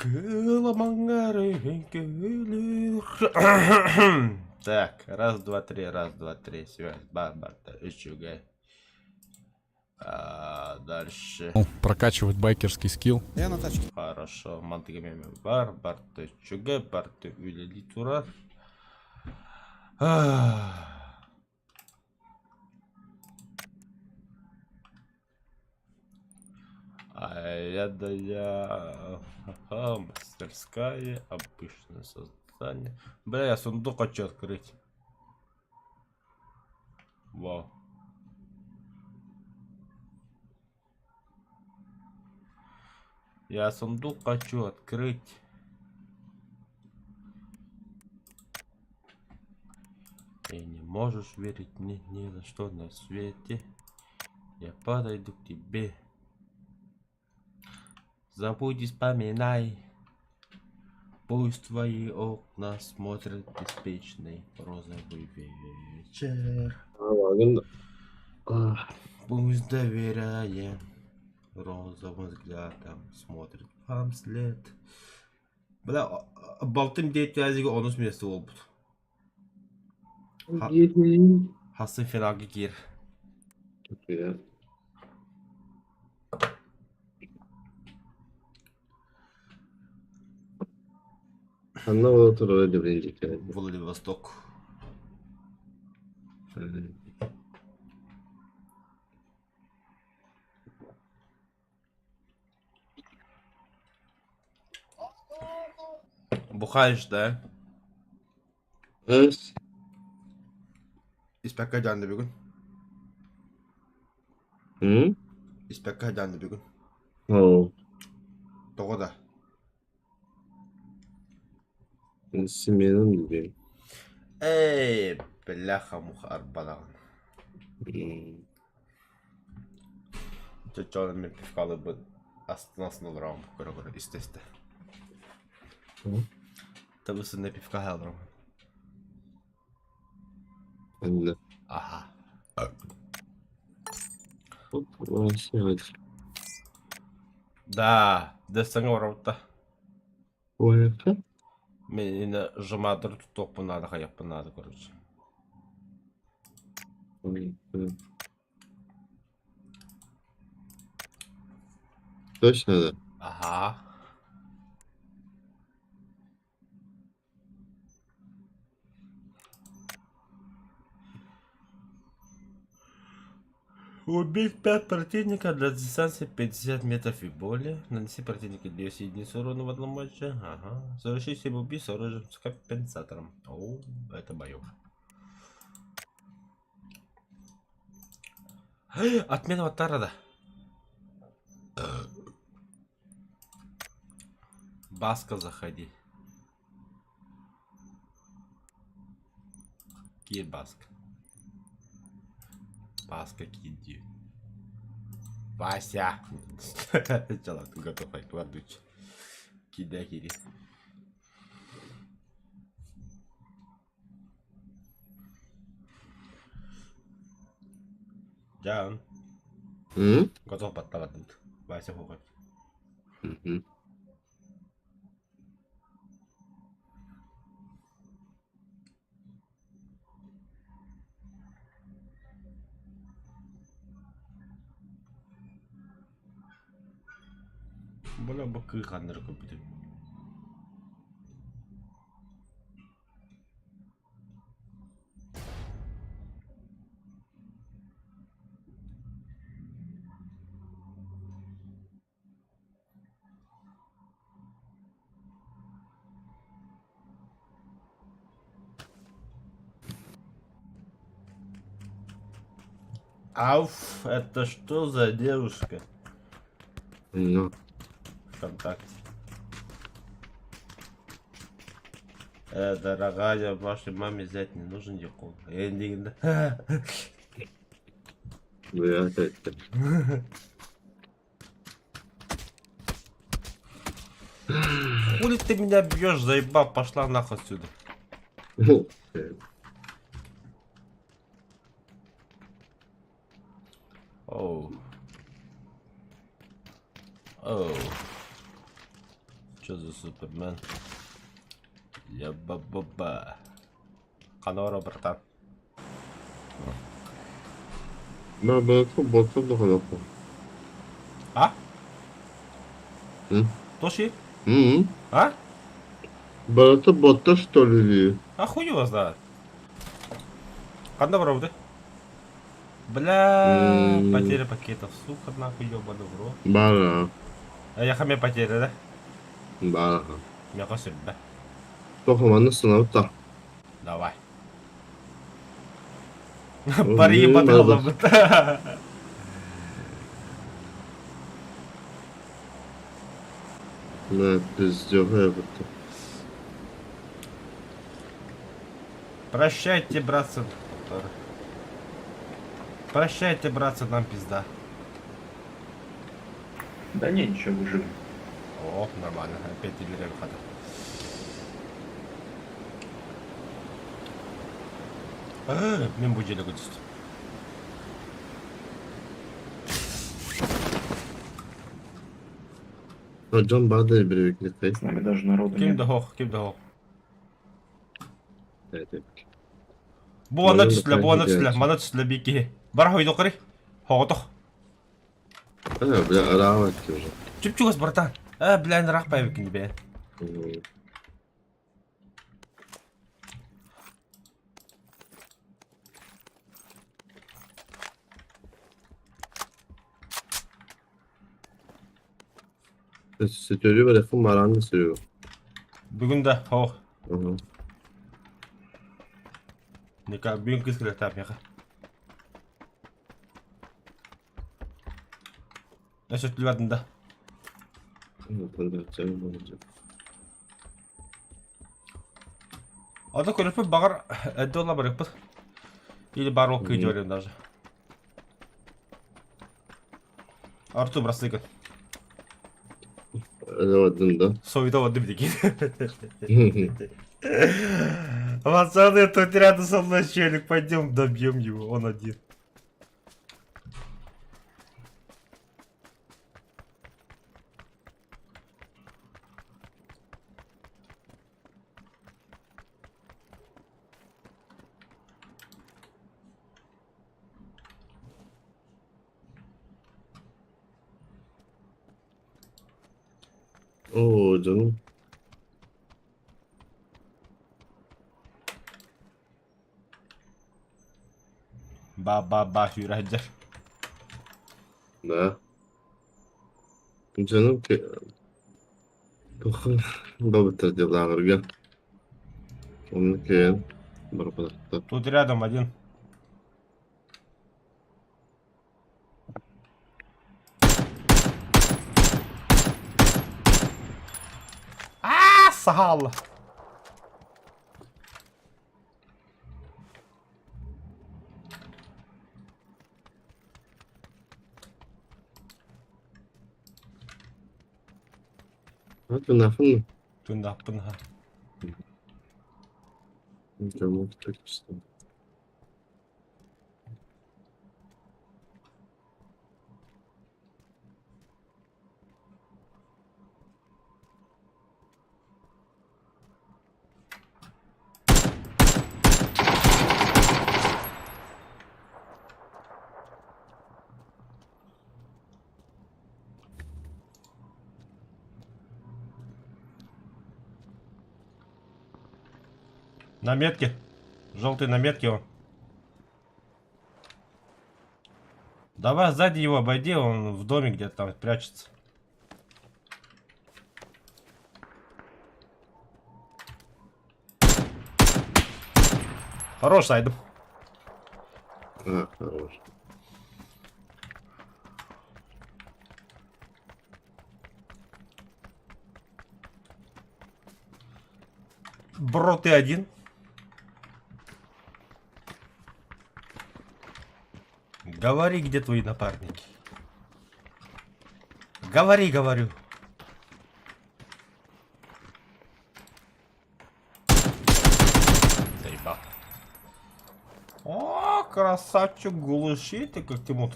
Кыламаннары Так, раз, два, три, раз, два, три, связь, бар, бар, үчүгэй. А, дальше. Прокачивать байкерский скилл. Я на тачке. Хорошо, мантыга меме бар, барты үчүгэй, барты үлэлии турар. А я да я... Ага, мастерская, обычное создание. Бля, я сундук хочу открыть. Вау. Я сундук хочу открыть. Ты не можешь верить мне ни за что на свете. Я подойду к тебе. Забудь и вспоминай. Пусть твои окна смотрят беспечный розовый вечер. Пусть доверяя розовым взглядом смотрит вам след. Бля, балтым диэт азига онус место буолбут. Хасын финалга киир. Ханна буола турара дебрин Владивосток. Бухаешь, да? Эс. Испэккэ дьаанды бүгүн. М? Испэккэ дьаанды бүгүн. Оо. Тоҕо да? Сменам диэн. Эй, бляха-муха арбадаҕын. Чочоон мин пивкалыыбын астына-астына олороҕун көрө-көрө истэ-истэ. Табысынна пивка аһааларым. Ханна? Аха. Да, дэсэҥэ барабыта. Уойка? Мин инэ жумаадары тутуохпун наада хайыахпын наада короче. Точно да? Ага. Убить 5 противников для дистанции 50 метров и более. Нанеси противнику 200 единиц урона в одном матче. Ага. Соверши 7 убийств оружием с компенсатором. О, это боевка. Отмена аватара, да. Баска, заходи. Киир Баска. Баска киирдии. Вася! Чалат готов кладучи. Кидай кири. Дьаан. М? Готов баттабатыт. Вася хугат. Мгм. Бля, бу кыыханнары көрбүтүм. Ауф, это что за девушка? Ну. ВКонтакте. Дорогая, вашей маме зять не нужен яков. Эндигин. Бля, это. Хули ты меня бьешь, заебал, пошла нахуй отсюда. Оу. Оу. Что за Супермен? Я-ба-ба-ба. Ханора, братан. А? Тоши? А? Барыта ботта что ли дии? А хуй его знает. Ханна барабыты? Бля, потеря пакетов, сука, нахуй, ебаный в рот. Бара. А я хамя потеря, да? Бара. Мяха сүрбэ. Тоха манна сынабыта. Давай. Бары ебаталабыт. Да, пиздёга эбит. Прощайте, братцы. Прощайте, братцы, нам пизда. Да не, ничего, выживем. О, нормально, опять дилерем хата. Мин бу дьиэлэ көтүстүм. Дьон бадай привыкли. С нами даже народу Ким нет. да хоох, ким да хоох. Бу ана түстүлэ, бу ана түстүлэ, мана түстүлэ бики. Бар хойдокори. Хоҕотох. Э, бля, ыраах уже. Чүп-чугас, братан. Э, бля, ыраах баайбыккын бээ. Сөтөрү барахын баран сөрү. Бүгүн да, хоох. Ника, бүгүн кыз кэлэхтээх миэхэ. Өссө түлүбардын да. Ата көрөппүт баҕар эрдэ ула барыахпыт. Или бар ол кыйдьа барыам даже. Артур бырастыгын. Ылабадын да. Совета бардым дикин. Пацаны, тут рядом со мной челик, пойдем добьем его, он один. Оо, дьонум. Ба-ба-ба сүүрэ сылдьар. Да. Дьонум туха бабыттар дьылааҕырга. Онно кэлэн барбатахтар. Тут рядом один. Аа, саһаалла. Тунахын Тунахпын ха. На метке. Желтый на метке он. Давай сзади его обойди, он в доме где-то там прячется. Хорош, Сайдом. А, хорош. Бро, ты один. Говори, где твои напарники. Говори, говорю. Заебал. О, красавчик, глуши ты, как ты мог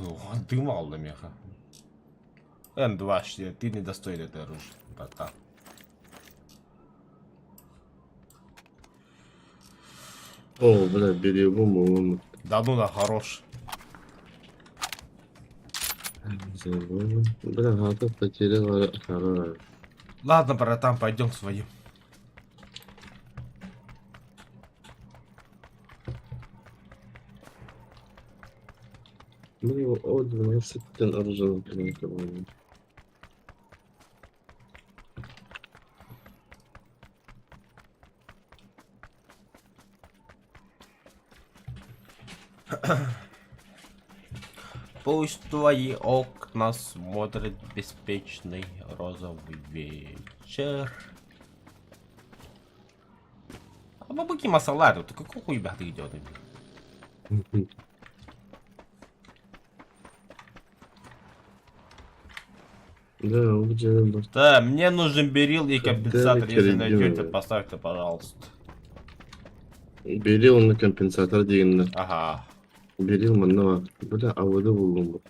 дымал на меха. М2, ты недостоин это оружие, братан. О, бля, бери бомбу. Да ну да, хорош. Бля, хата потеряла хорош. Ладно, братан, пойдем к своим. Ну, о, 12 тен оружие на Пусть твои окна смотрит беспечный розовый вечер. А бабуки масалары, ты какой хуй ты идет? Да, где Да, мне нужен берил и компенсатор, если найдете, Кередин. поставьте, пожалуйста. Бери он на компенсатор дегенне. Ага. Бери манна бар. Бля, ауада булдум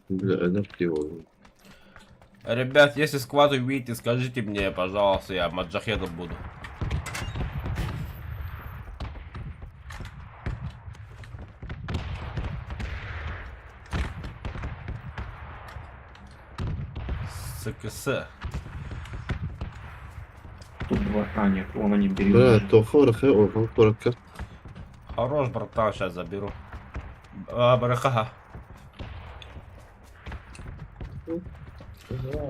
Бля, энергия болдум. Ребят, если сквад увидите, скажите мне, пожалуйста, я маджахедом буду. СКС. Тут два. А, нет, вон они берут. Бля, тоха бараха, орхан коракка. Хорош, братан, сейчас заберу. А, барахаха.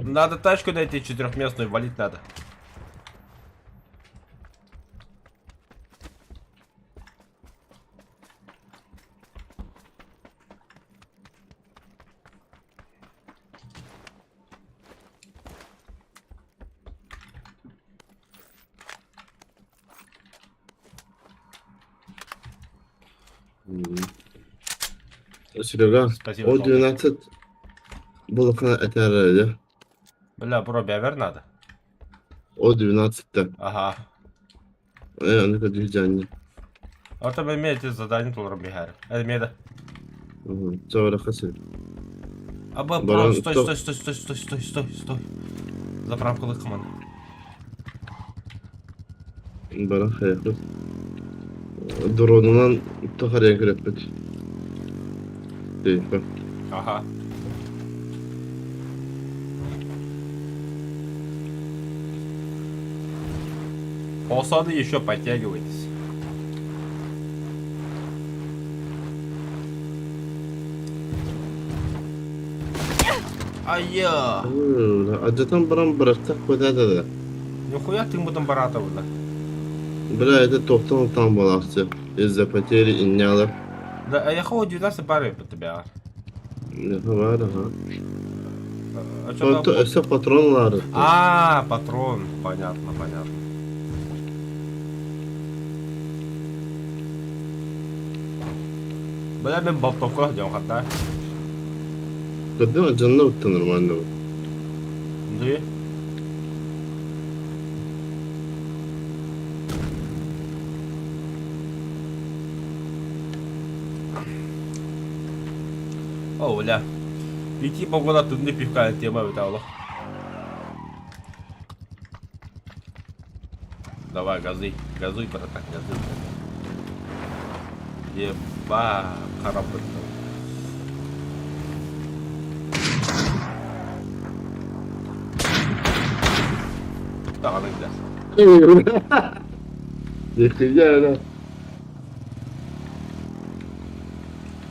Надо тачку найти четырехместную, валить надо. Серега, Спасибо, о солнышко. 12 булакана этәрәде. Бля, бро, бявер надо. О 12-те. Ага. Э, аны кадү А то имеете задание толром бихар. Это меда. Чавара хасыр. Аба, бро, Баран, стой, кто- стой, стой, стой, стой, стой, стой, стой. Заправку лыкман. Баран хаяхы. Дронунан тохаря кереппит. Тейфе. Ага. Полсады еще подтягивайтесь. Ая! Адатан баран барахтах кодада да. Нихуя ты ему там барата бля. Бля, это тоқтан там балахчы. Из-за потери иннялар. Да, а я хого 19 пары под тебя. Бар, ага. А чё там? Өсө патронлары. А, патрон. Понятно, понятно. Бля, мен болтовка ждем хата. Кадым жанна утта нормально. Да. О, бля. Идти погода тут не пивка тема витала. Давай, газуй, газуй, братан, газуй. Еба, корабль. Так, она Нихуя,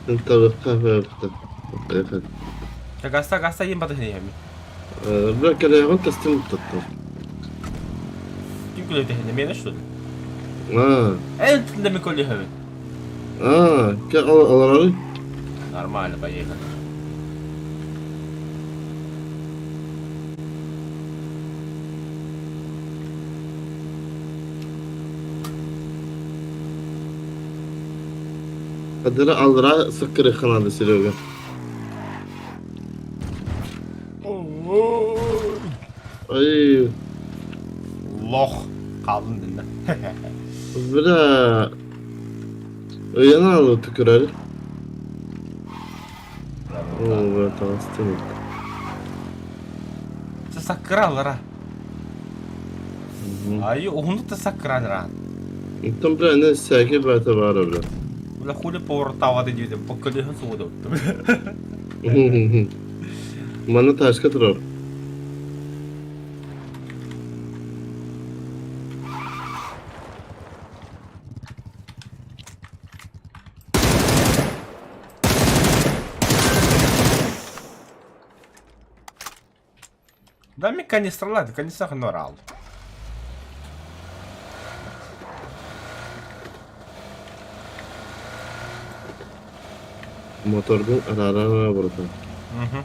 انت بتخاف. Гаста, гаста, им батахни. بلا كلا انت استمتت. Ким күле тахни, меня что ли? اه Эй, ты на миколе хавит. اه كالراري. Нормально, поехали. قدر алра сыкыры ханады Серега. Ай, Лох. Қалдың дінді. бля. Яна алып түкірәлі. О, бля, таныстым. Сакралара. Айы уһуннук да саккыраан ыраан. Оттон бля, аны всякий бата баара бля. Бля хули повороттаабата диэбитим, поккөлүһүн сугудубуттум. Манна тачка турар. Да ми канистралады, канистрах норал. Моторбун арааран барытын. Угу.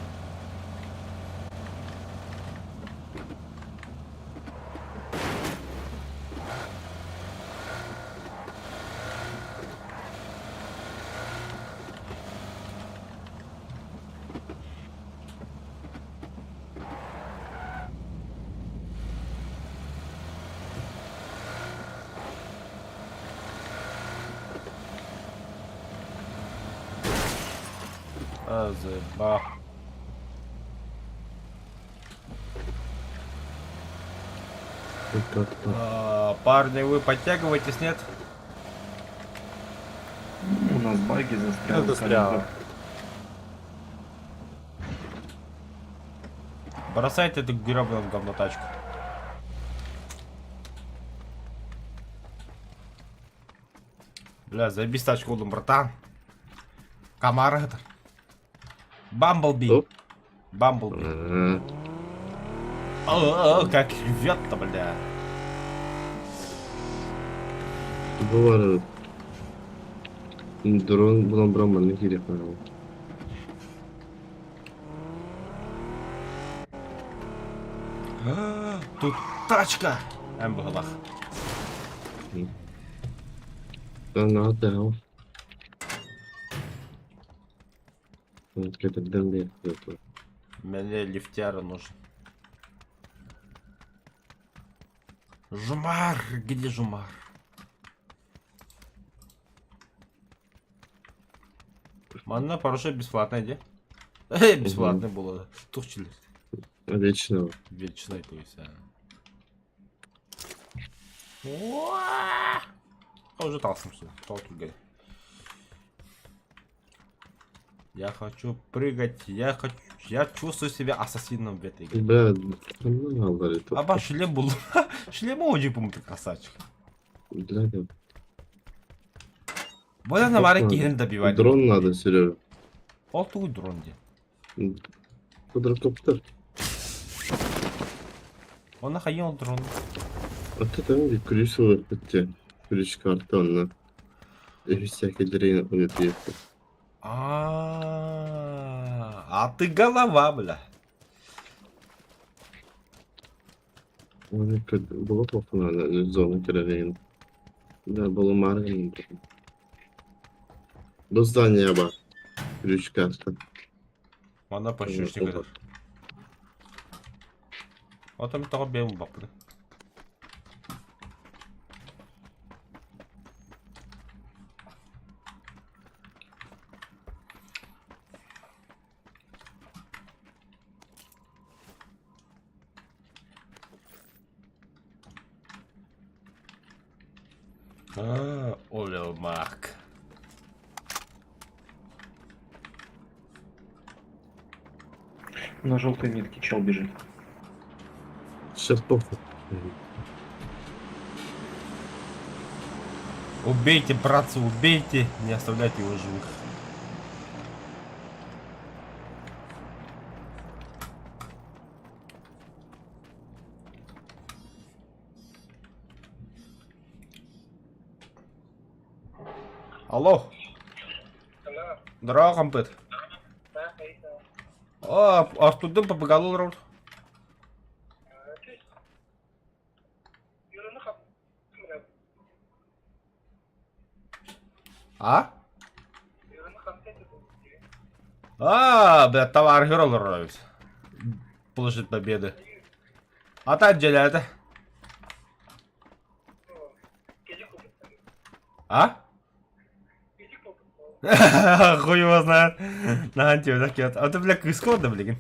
Азыба. Парни, вы подтягиваетесь, нет? У нас баги застрял. Застрял. Бросайте эту гребаную говно тачку. Бля, заебись тачку улым, братан. Комар это. Бамблби. Оп. Бамблби. А, О, как рвет-то, бля. Бу бар дрон булан баран манна киириэххэ наада. Тут тачка! Эн быһылах. Наада Кэтэрдэн биэрдэ. Мне лифтяра нужен. Жумар! Где Жумар? Манна парашют бесплатный, где? Эй, бесплатный было. Тухчили. Вечного. Вечный, то есть. А уже талсым все. Тал Я хочу прыгать, я хочу... Я чувствую себя ассасином в этой игре. Бля, ханна хааллар Аба шлем был. Шлем очень помню, красавчик. Бля, да. Вот на маре киһини добивать. Дрон надо, Сережа. Ол тугуй дрон диэн. Квадрокоптер. Онно хайыан ол дрон. А ты там где ключ ылыппыт Ключ карта онно. Всякий дрейн А, а ты голова, бля. Было плохо надо зону кэлэрин. Да, было маргин. Бу здание бар. Ключ карта. Манна пощечник этот. Отом тоҕо бэйэм баппыт. А, Оля Марк. На желтой метке чел бежит. Сейчас похуй. Убейте, братцы, убейте, не оставляйте его живых. Алло. Здорово, компыт. О, Артурдын побегал олорор. А? А, бля, товар олорор Площадь Победы. А та дьиэлээтэ. А? Хуй его знает. На антиотакет. А ты, бля, кыска да, блин.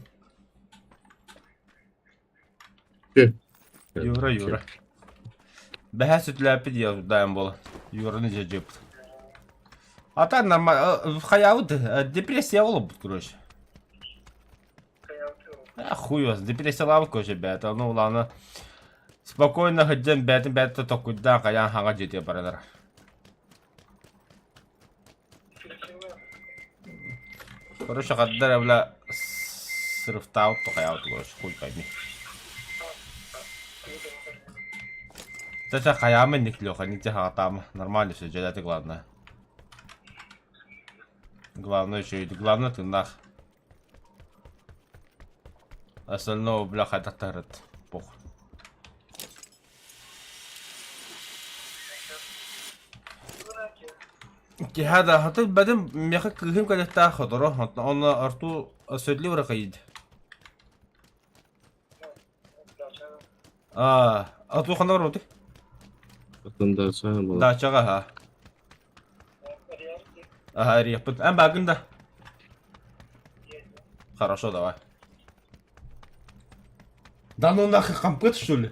Юра, Юра. Бэһэ сүтүлээппит дайан буола. Юраны дьэдьэппит. А так нормально. Хайаабыт депрессия олорбут, короче. Хуй вас, депрессиялаабыт, короче, бэйэтэ. Ну, ладно. Спокойно сылдьан бэйэтин бэйэтэ токуйдаан хайаан хаҥа дьиэтигэр баранар. Короче, хаддар бля срывтаабыт тухайаабыт короче, хуй пойми. Ча-ча хайаама инник Леха, ниче хаҕатаама. Нормально все, дьэлэти главное. Главное еще главное тыыннаах. Остального бля хайдах таһырыт пох. Киһа да хаты бадым меха кыыһым кэлэхтээх хоторо онно Артур сөдлі ырахайд. А, Артур ханна барбыты? Оттон дача буолар. Дачаҕа аха. Аха, эрийэхпит. Эн баагын да? Хорошо, давай. Да ну нахуй компыт, что ли?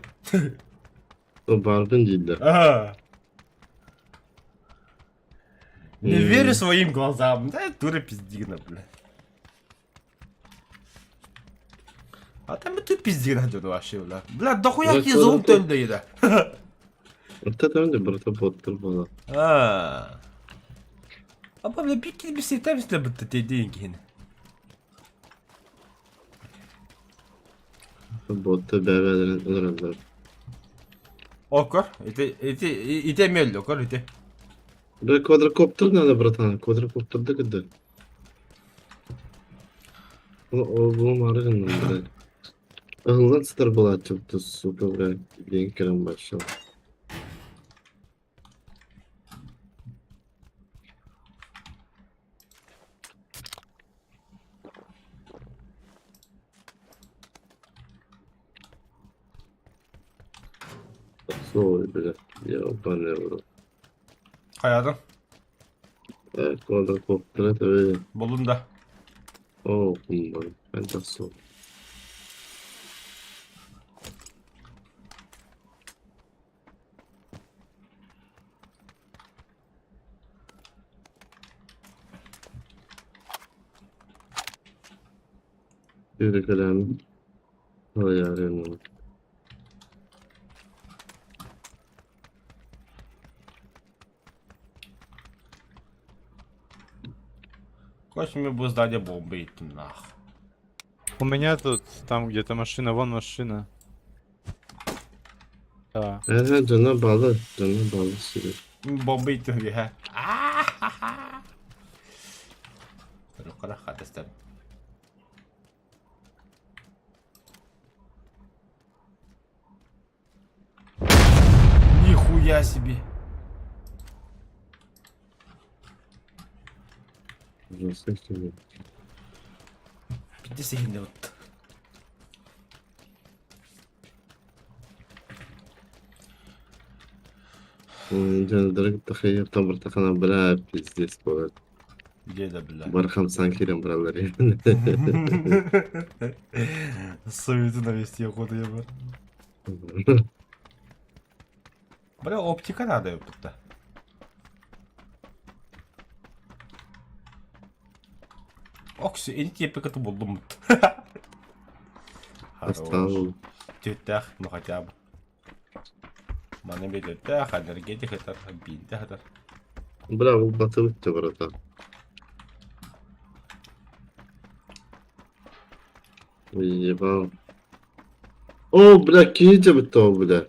Баарбын дииллэр. Ага. Не верю своим глазам. Да, дура пиздина, бля. А там ты пиздина тут вообще, бля. Бля, дохуя Бля, тебе звук квадрокоптер. да. Оттан барыта боттар буолар. А. А бля, бики бисетемсте бытты деньги. Ботта бэйэлэрин өлөрөллөр. Окор, ити ити ити эмиэ окор ити. Бля, квадрокоптер надо, братан. Квадрокоптерда кыды. Ол мары гынным, блядь. Ыһыллан сытар буолааччыбыт, сука, блядь. Диэн кэлэн барсал. Sorry, бля. Ебаный в рот. Хайатын Квадрокоптер это буллум да. О, кумбар. Это все. Yürü Ой, Короче, мне бы здание бомбы идти нах. У меня тут, там где-то машина, вон машина. Да. Э, дьоно балы, дьоно балы сири. Бомба идти ha. Қара хатыстан. Нихуя себе. Ужасно тебе. 50 минут. Дьоно тахайыр тамыр тахана бля пиздец болады. Где да бля? Бархам сан кирен бралар. Суету навести охота я бы. Бля, оптика надо, ёпта. Окси, эти тепе булдум. Хорош. Остал. Тетях, ну хотя бы. Маны бететях, энергетик это, бинтях это. Бля, ол батып өтті, братан. Ебал. О, бля, киһи бітті ол, бля.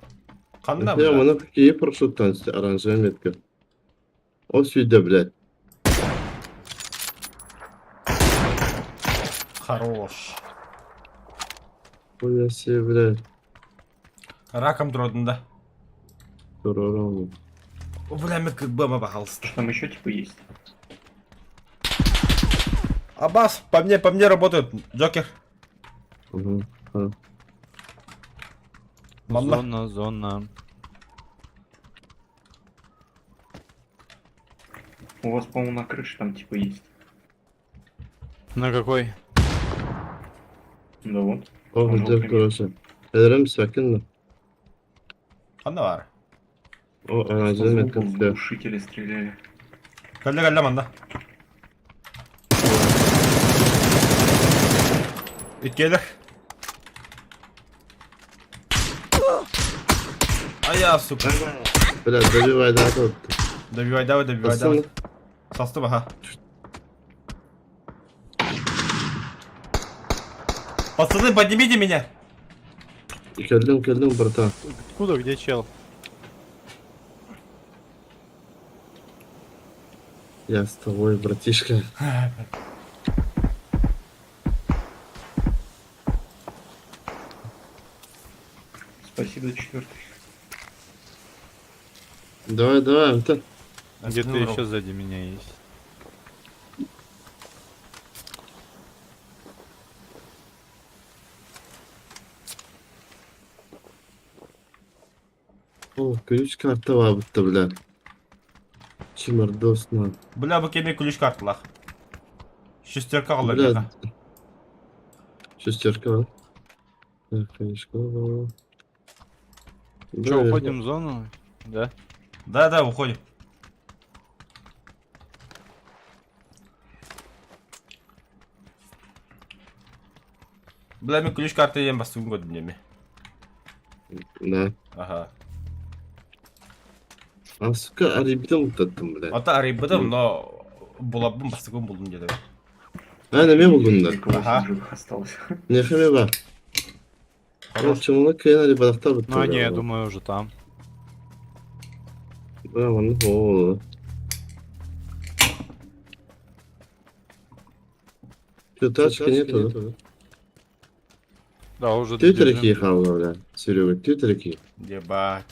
Қанда, Я бля? мана киһи парашюттан оранжевый метка. Ол сүйді, блядь. Хорош. Хуя себе, блядь. Раком дродын да. Турором. О, бля, мен КБ пожалуйста. Что там еще типа есть? Аббас, по мне работают. Джокер. Ага. А. Манна. Зона, зона. У вас, по-моему, на крыше там типа есть. На какой? Да вот. О, Желтый где, короче. Өлөрөм сәкін. Қанда бар? О, По оранжевый звукам метка с все. глушители стреляли. Кэллэ кэллэ манна. Иккиэлэр. Ая, сука. Бля, добивай, да, тут. Добивай, давай, добивай, давай. Пацаны, Састым, аха. Пацаны, поднимите меня! Кэллим, кэллим, братан. Откуда, где чел? Я с тобой, братишка. Спасибо, четвертый. Давай, давай, Антон. Где-то еще сзади меня есть. О, ключ карта бабытта, бля. Чимардос на. Бля, бу кеми ключ карталаах. Шестерка Бля. ылларга. Шестерка, да? Так, конечно, да. Че, уходим в зону? Да? Да, да, уходим. Бля, мен ключ карта диэн бастыгын көрдүм диэми. Да. Аха. А, сука, арибитом уттаттым, бля. Ата арыйбытым, но булабын бастыгын булдум диэтэ. А, неме булдун да? Только восемь Ага. живых осталось. Нехеме ба. Хорош. Чымылы кыйын арибадахтар бытты. Ну они, я думаю, уже там. Да, манны о. Что, тачки нету, да? Да, уже Ты добежим. треки хавала, бля. Серега, ты треки. Ебать.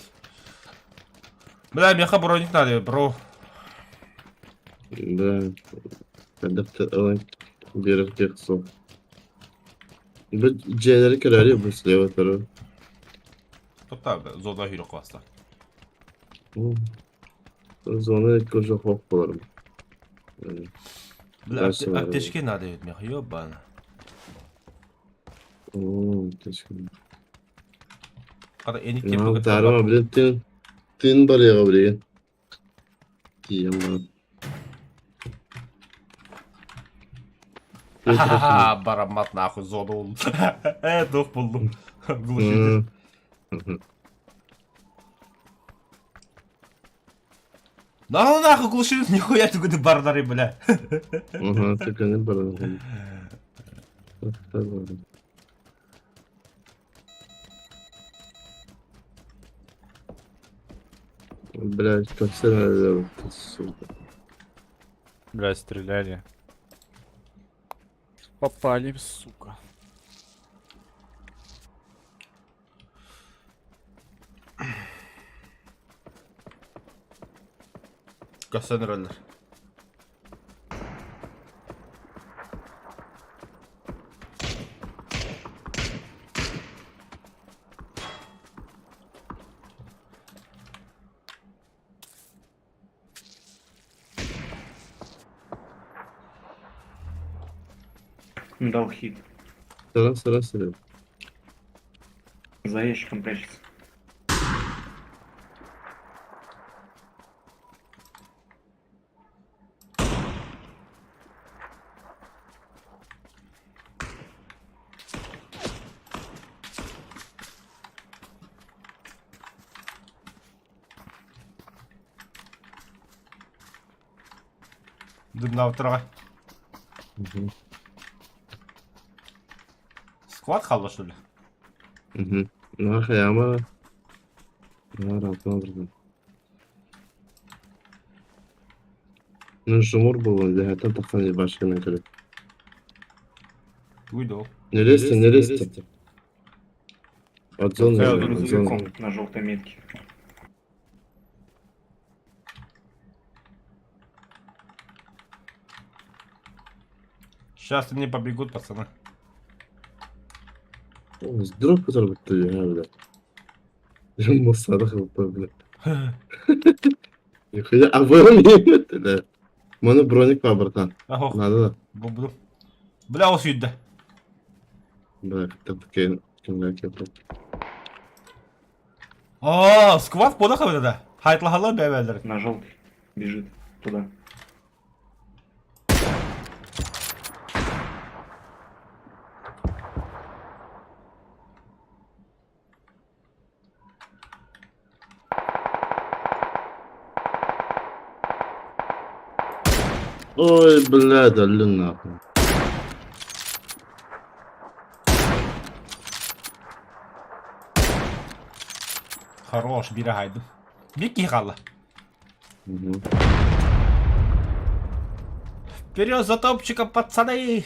Бля, меха броник надо, бро. Да. Когда-то берег тексу. Bu C'leri kırar bu слева tarafı. Тоқта, зона хүріп қыласты. Зона көжө хоп боларым. Бля, Дальше надо. аптечки надо меха, ебана. Оо, teşekkür. Қара эник Ya кепігі darma bile tin tin barıya bile. Diyem var. Ха-ха-ха, барамат нахуй зона ол. Э, дох булдум. Глушитель. Нахуй нахуй глушитель, нихуя ты куда бардары, бля. Aha, tükene barıya. Блять, как все сука. Бля, стреляли. Попали, сука. Көстен рөллер. Дал хит. Сара, сара, сара. За ящиком прячется. Дымна отырға. Мгм. Сквад қалды, что ли? Мгм. Нахуй, ama. Ya Rabbim. Ну, жумур был, для этого тахсан башканы көрө. Туйды ол. Не лезьте, не лезьте. От зоны, За от зоны. грузовиком на желтой метке. Сейчас они побегут, пацаны. Сдроп который ты, а, бля. Мусора, бля. Нихуя, а вы умеете, да. Маны броник па, братан. Ах, Надо, да. буду. Бля, ол сүйді. Бля, там такие, кімге келді. А, сквад бола қабыда да. Хайтлаһаллар бэйэлэрин. На желтый бежит туда. Ой, блядь, аллин нахуй. Хорош, биир аһайдым. Биир киһи хаалла. Мгм. Вперед за топчиком, пацаны!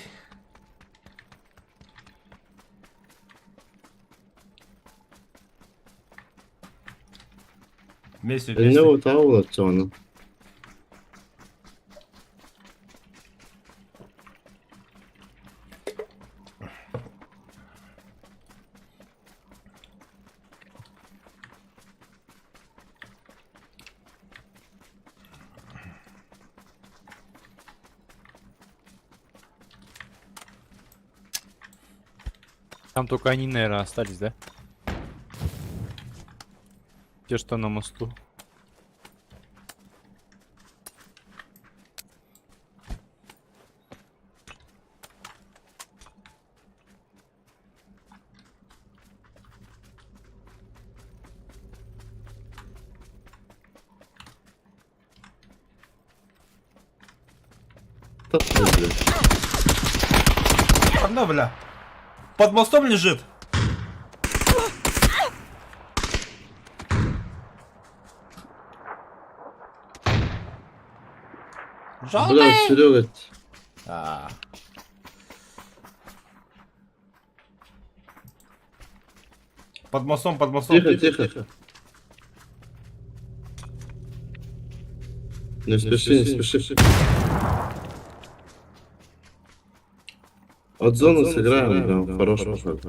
Вместе, Иннэ вместе. утаа оччоҕуна. Там только они, наверное, остались, да? Те, что на мосту. Та ты, блядь. Одна, бля. Под мостом лежит. Жалко. Бля, Серега, А. Под мостом, под мостом. тихо, тихо. Не спеши, не спеши. От зоны сыграем, да, хорош пошел.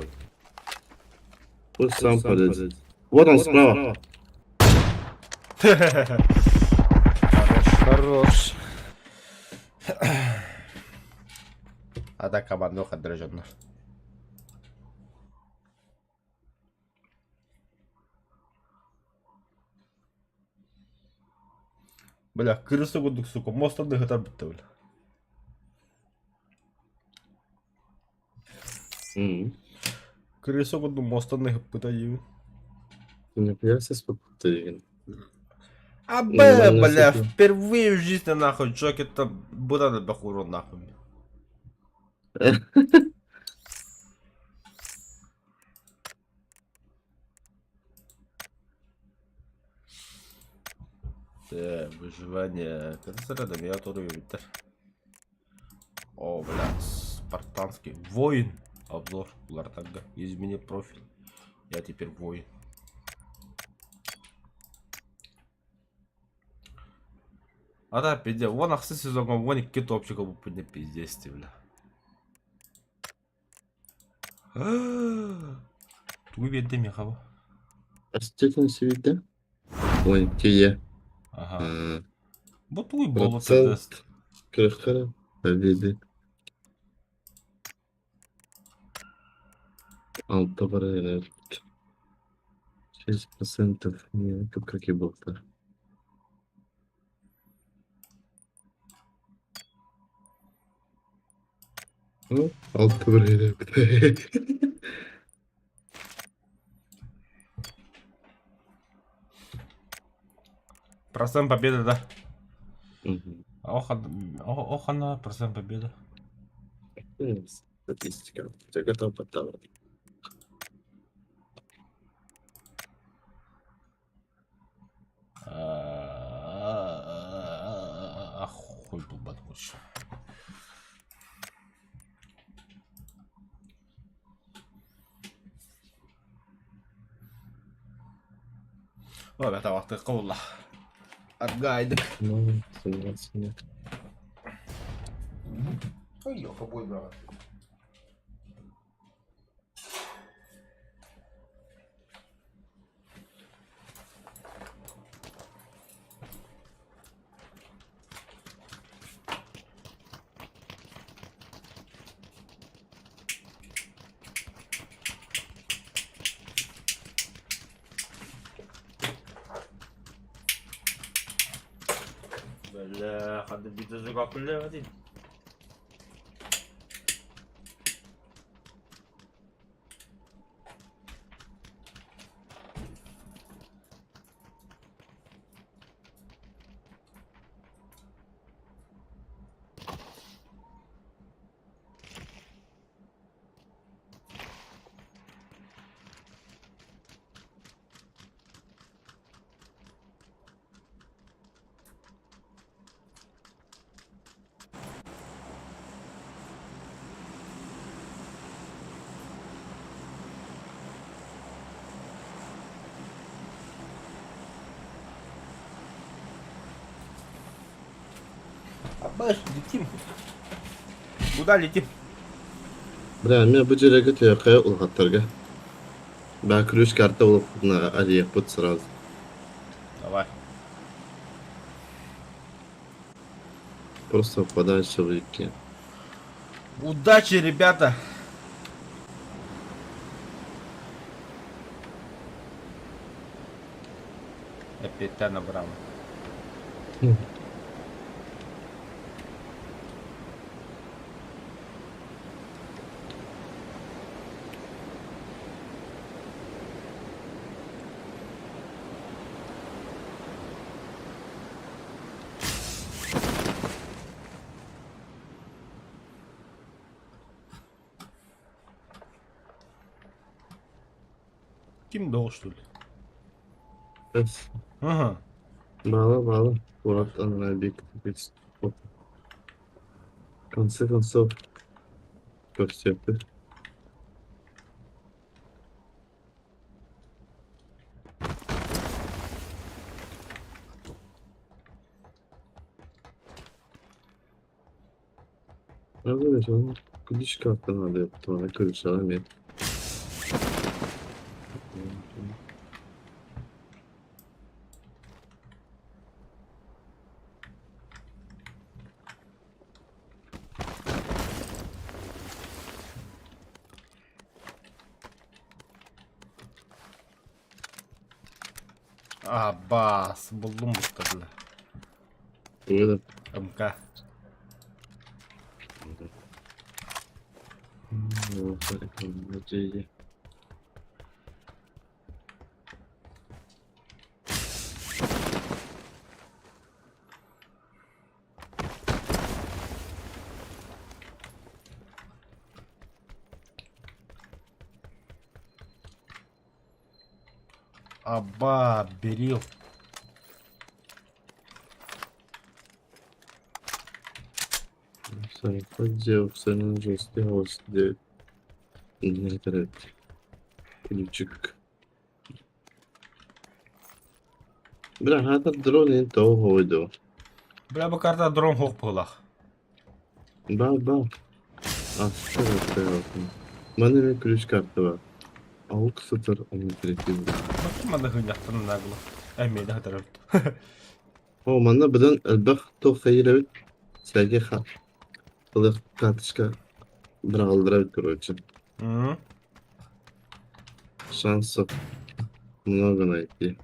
Пусть сам полезет. Вот он справа. Хорош. А так командуха дрожжённая. Бля, крыса курдук, сука, мост анныгар бүттэ, бля. М. Крыса курдук мост анныгар пытайы. Ты не боялся спокойно? А б, Нормально бля, всё. впервые в жизни нахуй, Джокер там будан бахуру нахуй. Выживание рядом я тоже Виктор. О, бля, спартанский воин. Обзор Лартанга. Измени профиль. Я теперь воин. А да, пиздец. Вон ахсы сезон, вон и топчика не пиздец ты, бля. Тугу биэрдэ миэхэ бу. Астетин сибирде? Ой, тие. Ага. А, Бу тугуй буолбут Процент 40 победы. Алта барайнер. 6% не как и был-то. Ну, алта барайнер. Процент победы, да. Ох, ох, она, процент победы. Статистика. Я готов поддавать. А хуй был батмуш. Ой, это вахты кулла. Аргайдык. Ну, 17 нет. Ой, ёха, бой, брат. Абаш, летим. Куда летим? Бля, эмиэ бу дьиэгэ түһүөххэ улахаттарга. Баа ключ карта булаппытына арыйыахпыт сразу. Давай. Просто подальше выйти. Удачи, ребята! Опять набрала. Ким доҕустуй? Эс. Ага. Бала бала. Куорат анараа биир В конце концов көрсүөхпүт. Ключ карта надо, ключ алам Абаас, буллум буккадыла. Тугу МК. да? Аба, берил. Ключик. Бля, хата дрон ин того хойду. Бля, бу карта дрон хоқ буолах. Ба, ба. А, Маны мен ключ карта бар. Аук сытар, оны третий. Манна хыняқтан нагло. Әмейді хатарып. О, манна быдан элбэх туох хайыр эбит. Сэргэ ха. Ылых карточка быраҕыллар эбит, короче. Шансов много найти.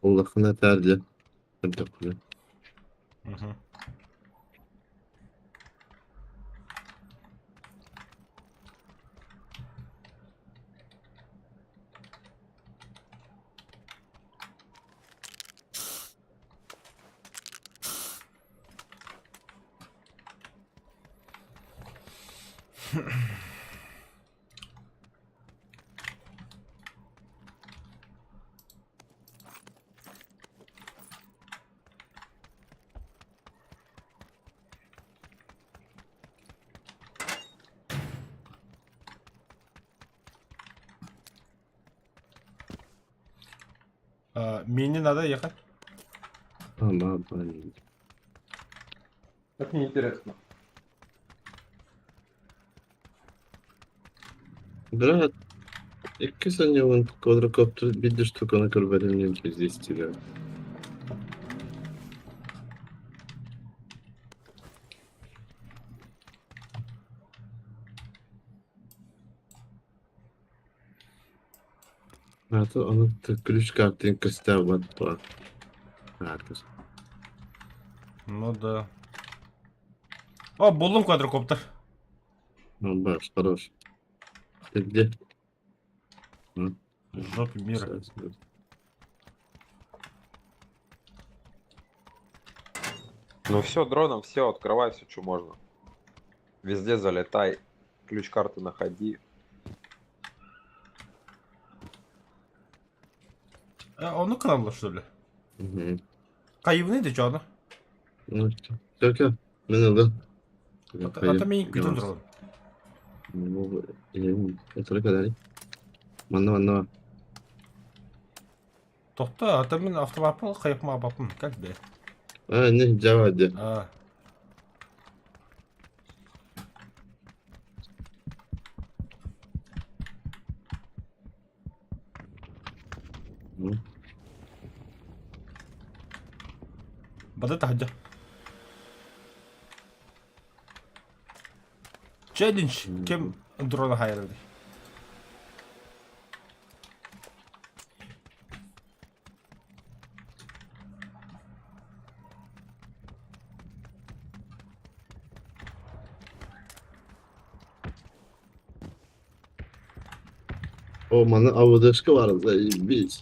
Улахана этээр дьэ. Мне не надо ехать. Ама бай. Так неинтересно. Брат, икки санньыгын квадрокоптер биир штуканы көрбөтүм диэн пиздец тебе. Аата ону ключ картин көстөөбөт дуо? Аата. Ну да. О, буллум квадрокоптер. Ну, баш, хорош. Ты где? В жопе мира. Ну все, дроном все, открывай все, что можно. Везде залетай, ключ карты находи. Э, ону кыналлар, что ли? Мгм. Кайыбыны да чоно. Ну, все, все, мен ылдым. Ата мен күтін тұрған. Это kadar. Манна, манна. Тохта, ата мен автомаппын кайыпма баппын. Как бе? А, не, жава де. А. Ну. Бада таһырдьа. Челлендж. Ким дрона хайрады? О, манна АВДшка бар, заебись.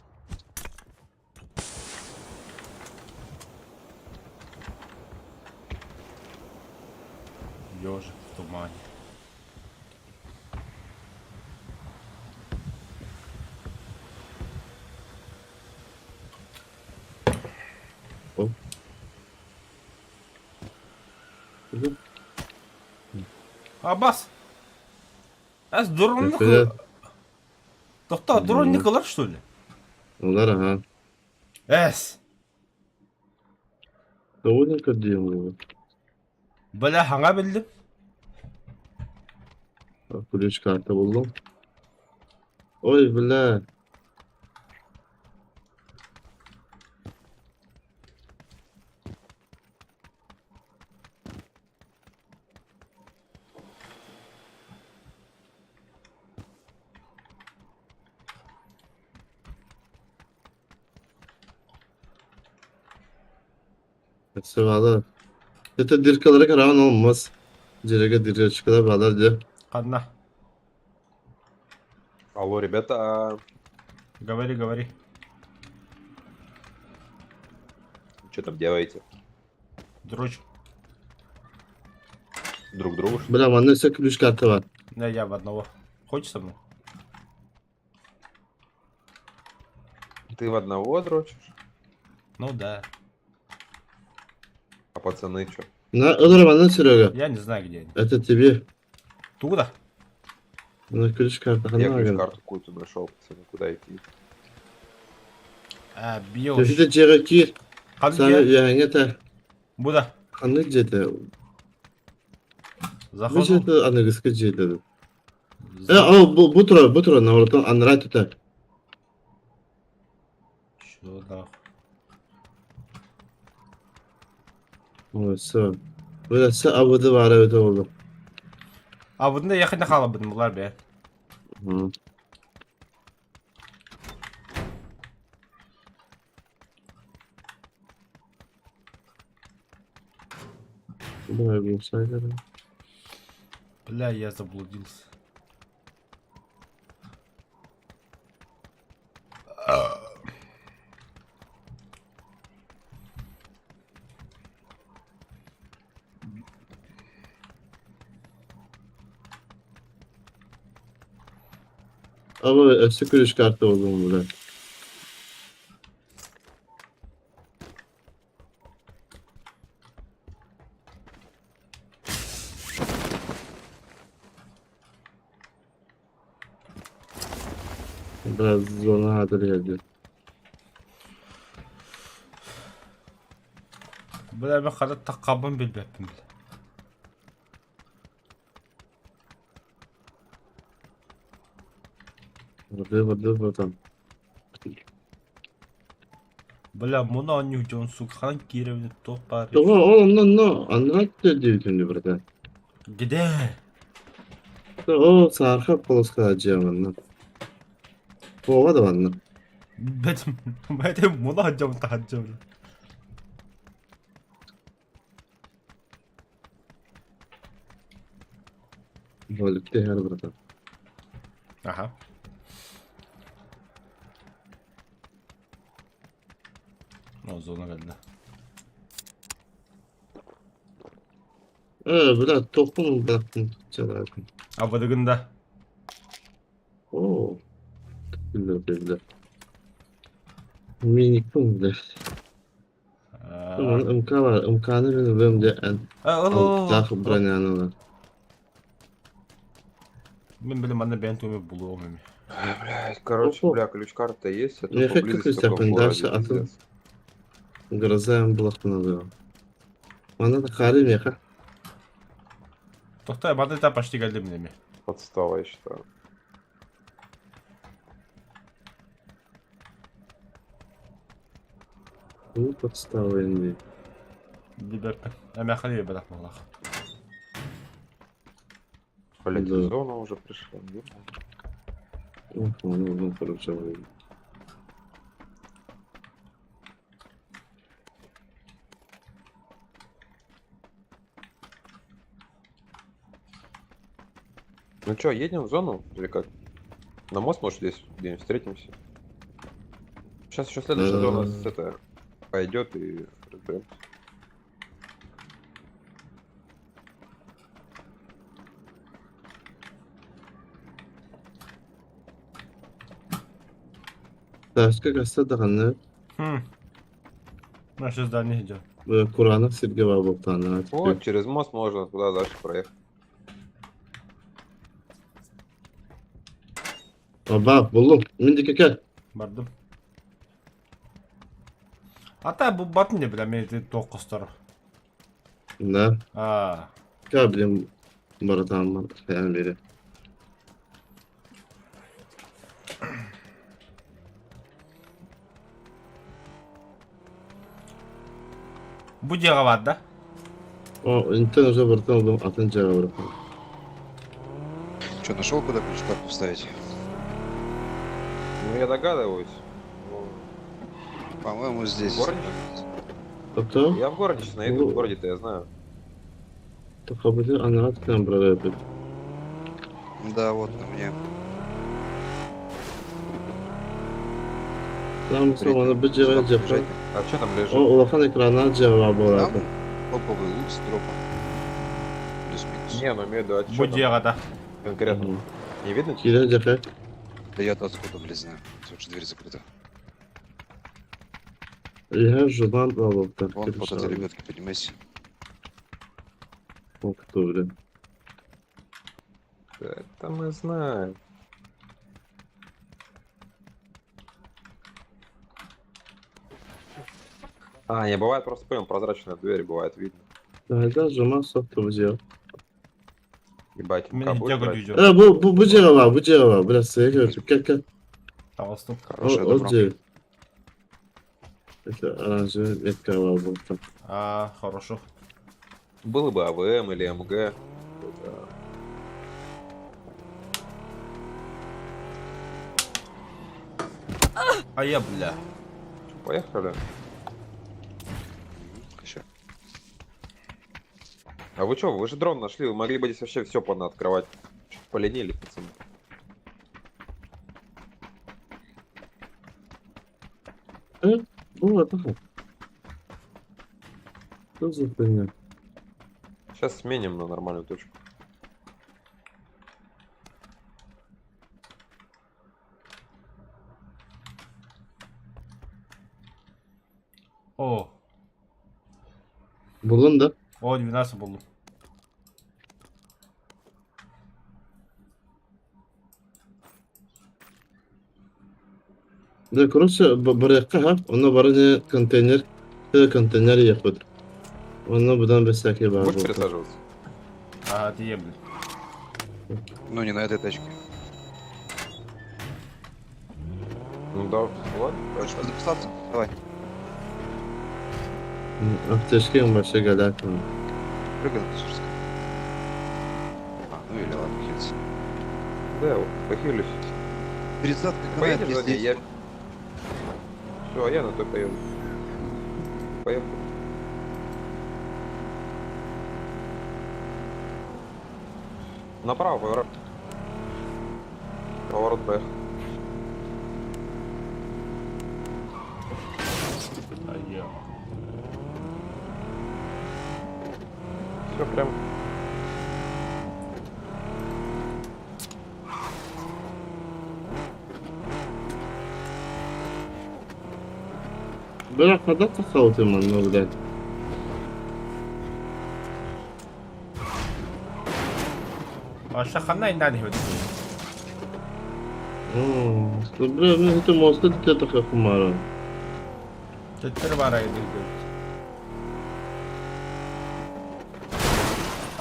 Ежик в тумане. Абас! Эс дрон Это- Тохта, дрон не кылар, что ли? Олар, ага. Эс! Довольно делаю. Бля, хаңа билдим. Ключ карта булдум. Ой, бля. Sıvalar. Это дыркалара караган olmaz. Жереге дырочкалар балар же. Ханна. Алло, ребята, Говори, говори. что там делаете? Дрочь. Друг другу? что ли? Бля, манна өсө ключ карта бар. Да, я в одного. Хочешь со мной? Ты в одного дрочишь? Ну да. А пацаны что? На, ылыр манна Серега. Я не знаю, где они. Это тебе. Туда? На ключ карта Я хана ключ аган. карту какую-то нашел, пацаны, куда идти? А, бьешь. Төһүтэ жеге кир. Саны Ханна яңа та. Буда. Ханны жете. Бу Захожу. жете аныгыска жете. Э, о, бу бу тура, бу тура, наворотон анрай тута. Чё нахуй? Ой, все. Бля, все абыды бар өтө болду. А бұнда якында қалабын бұлар бе. Hı. Бля, бу сайда. Бля, я заблудился. Ama өссө ключ карта болдум бля. Biraz zona hazır geldi. Бля, мен хара таққабын билбэппин бля. Воды, воды, братан. Бля, муну анньуу дьон сука ханан киирэбин туох баар Тоҕо ол онно онно аннара диэбитим дии братан. Где? О, саарха полоска дьиэ манна. Вова да манна. Бэтим, бэтим муну анньам таһаджа бля. Роликте иһэр братан. Аха. О, зона кэллэ. Э, бля, тохпун ылбаттым чалаатын. Абадыгын да. О, бля, бля. Миникпин, бля. Манна МК баар, МК-ны мин ылыам дьэ эн алтаах броняны ылан. Мин билим манна бэйэн тугу булуом эми. Блять, короче, Опа. бля, ключ-карта есть, а Миэхэ только близость только в кыргызтарбын городе, дальше атын пиздец. грозаем булахпын ылыам. Манна да хаары миэхэ. Тохтой, манна та почти кэллим эми. Подстава, я считаю. Бу подстава инди. Билбэппин. Эмээхэ диэбэтэх буоллах. Блять, Да. зона уже пришла. ё-моё. Ону ылан короче. Ну чё, едем в зону или как? На мост, может, здесь где-нибудь встретимся? Сейчас еще следующая зона с это пойдет и разберемся. Таска касса даҕаны Хм. Наше здание идет. кураанах сиргэ баар буолтааннара Вот, через мост можно туда дальше проехать. Баах, буллум. Мин диэки кэл. Бардым. Ата бу бат не бля мен туох костор. Да. Аа. Кэл блин братан хайаан биэри. Бу дьиэҕэ баар да? О, интен уже братан ыллым атын дьиэҕэ братан. Что, нашел, куда ключ-карту вставить? Ну, я догадываюсь. Ну, По-моему, здесь. В городе? Ото Я в городе сейчас найду, Ну. в городе-то я знаю. тохобытын анараа түтэн барар эбит. Да, вот на мне. Там аны бу дьиэҕэ Сюда дьахтар. подбежать. А что там лежит? О, улахан экраннаах дьиэҕэ баар буолаата. Там топовый лут с дропом. Плюс-минус. Не, ну имею в виду, а Бу что там дьиэҕэ да. конкретно? Не видно? Киирэн дьахтар. Да я-то откуда, блин, знаю. Тут же дверь закрыта. Иһэр журнал буолуохтаах. Вон, вот эти ребятки, поднимайся. Ох, кто, блин. Да Это мы знаем. А, не, бывает просто понял, прозрачная дверь, бывает видно. Да, журнал сохто бу дьиэҕэ. Ебать, Мин МК будет дьиэҕэ брать? дьиэҕэ. Э, бу бу бу дьиэҕэ баар, бу дьиэҕэ баар. Бля, сыа көрбүт. Кэл, кэл. Таҕыстым. Хорошее Ол добро. дьиэ. Это оранжевый метка баар буолта. Аа, хорошо. Было бы АВМ или МГ. Это- А я, бля. Поехали. Еще. А вы чё, вы же дрон нашли, вы могли бы здесь вообще все открывать. Чё-то поленились, пацаны. Бу это. Что за хуйня? Сейчас сменим на нормальную точку. О, Буллун да? о, 12 буллум. Да, короче, барыахха хап, онно бары не контейнер, контейнер ехать. Онно быдан бэсээки баар Будешь буолта. пересаживаться? Ага, ты ебли. Ну, не на этой тачке. Ну да, ладно. Хочешь записаться? Давай, Аптечка вообще голяк. прыгай на пассажирском. А, ну или ладно, хилься. Да, я вот похилюсь. Перезадка канает, Поедешь за если ней? Я... Все, а я на той поеду. Поехали. Направо поворот. Поворот Б. А я. Все прям. Бля, когда ты ты манна, блядь? А ханна индан хватит. О, бля, ну это мост, это такая хумара. Төттөр бара иди.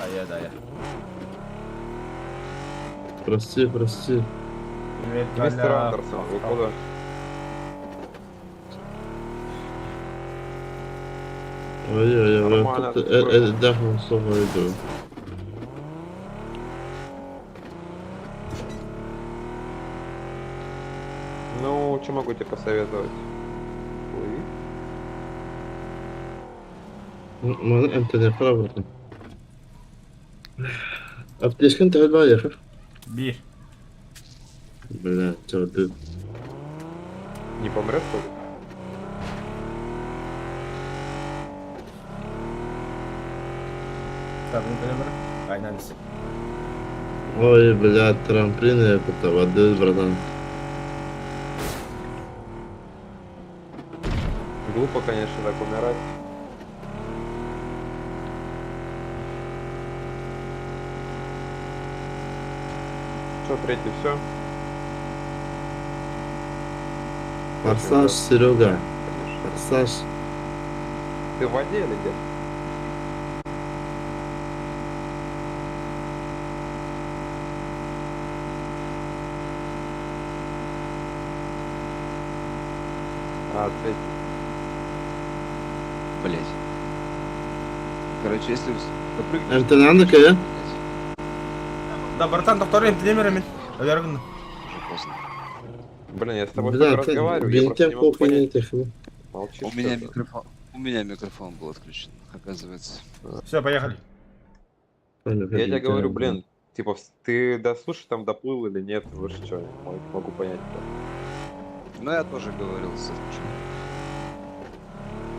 Ая да я. Прости, прости. Привет, Мистер Галя. Андерсон, вы куда? Ой-ой-ой, Нормально, тут тут да, слово иду. Ну, что могу тебе посоветовать? Плыви. Маны эмтене правда. Аптечкан төһө баар яхар. Бир. Бля, чё ты. Не помрешь, что ли? Табын көрө Айнанс. Ой, бля, трамплин я это воды, братан. Глупо, конечно, так умирать. Что, третий, все? Форсаж, Серега. Конечно. Форсаж. Ты в воде или где? А, третий. Блять. Короче, если допрыгнешь... Эмтене андык я? Блядь, Да, братан, доктор, эмтенемер мен. Өлөргүн. Уже поздно. Блин, я с тобой Бля, только ты разговариваю, я просто бинтем не могу кухни понять. техни. Молчишь У меня что-то. микрофон... У меня микрофон был отключен, оказывается. Все, поехали. Я тебе говорю, блин, типа, ты дослушай, там доплыл или нет, вот что, не могу понять. Ну, я тоже говорил с отключенным.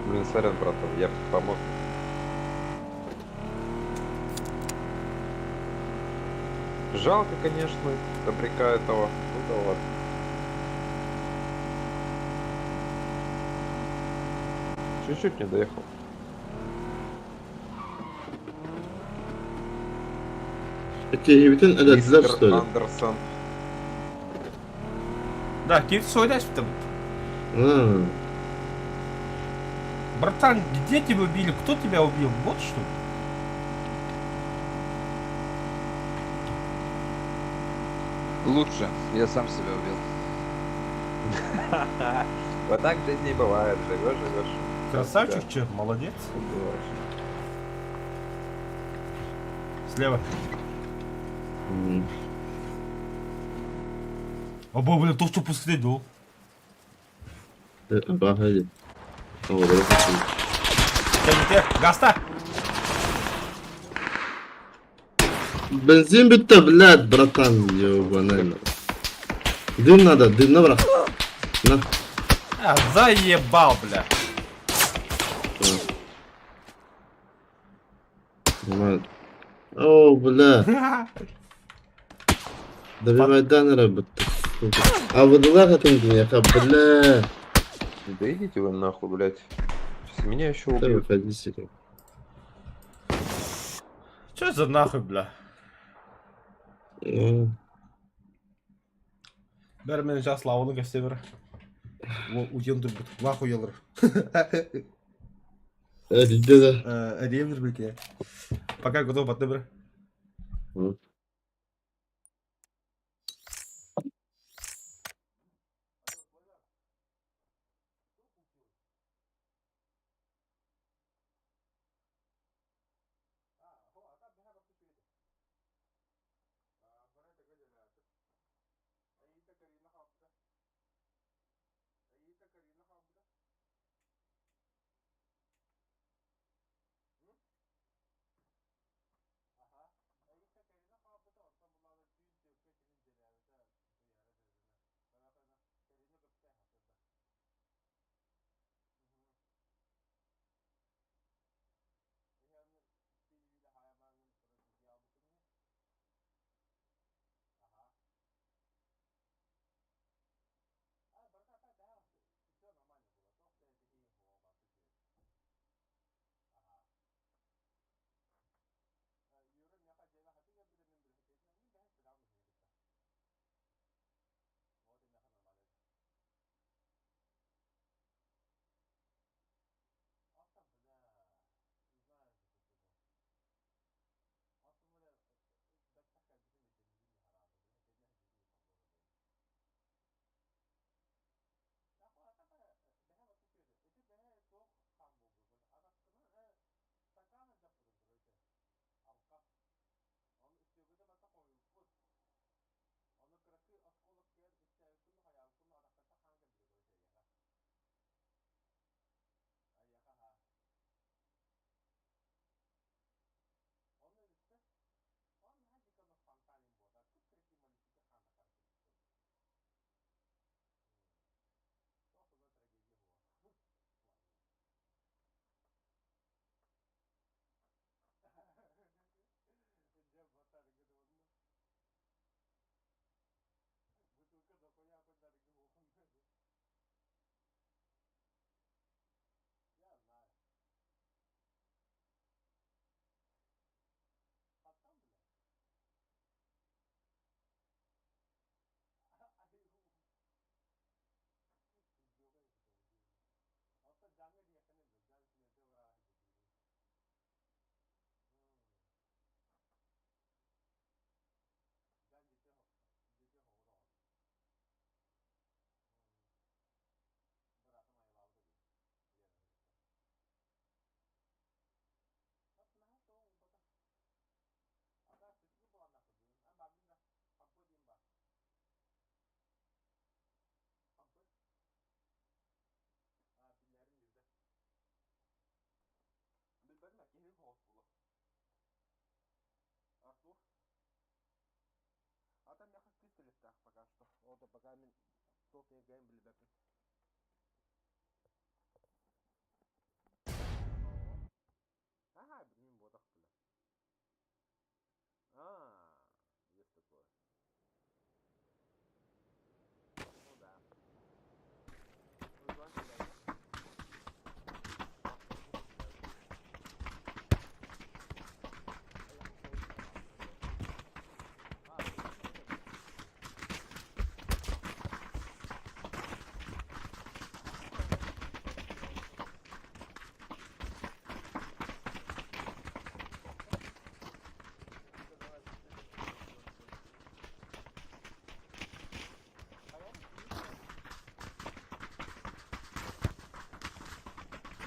Блин, сорян, братан, я помог. Жалко, конечно, добряка этого. Ну да ладно. Чуть-чуть не доехал. Киһибитин өлөрдүлэр, Мистер что ли? Андерсон. Да, кип сойдаш там. А, Братан, где тебя убили? Кто тебя убил? Вот что ли? Лучше. Я сам себя убил. Вот так в жизни и бывает. Живешь, живешь. Красавчик, че, молодец. Убиваешь. Слева. м. Або, бля, то, что последовал. Баха дии. О, бля, Кәнете, гаста. Бензин бүттү, блядь, братан, ёбаный. Дым надо, дым на, брат. На. А, заебал, бля. Нормально. О, бля. Добивай данера бүттү. Сука. А выдылах этим днеха, бля. Да идите вы нахуй, блядь. Сейчас меня еще Да убьют. выходи, Серега. Че за нахуй, бля? Ну, Бәрі мені жас лауының кәсте бір. Уен дүрбіт, лах уелыр. Эрийдэ да. Эрийэм бирбикэ. Пока готов баттыбыр.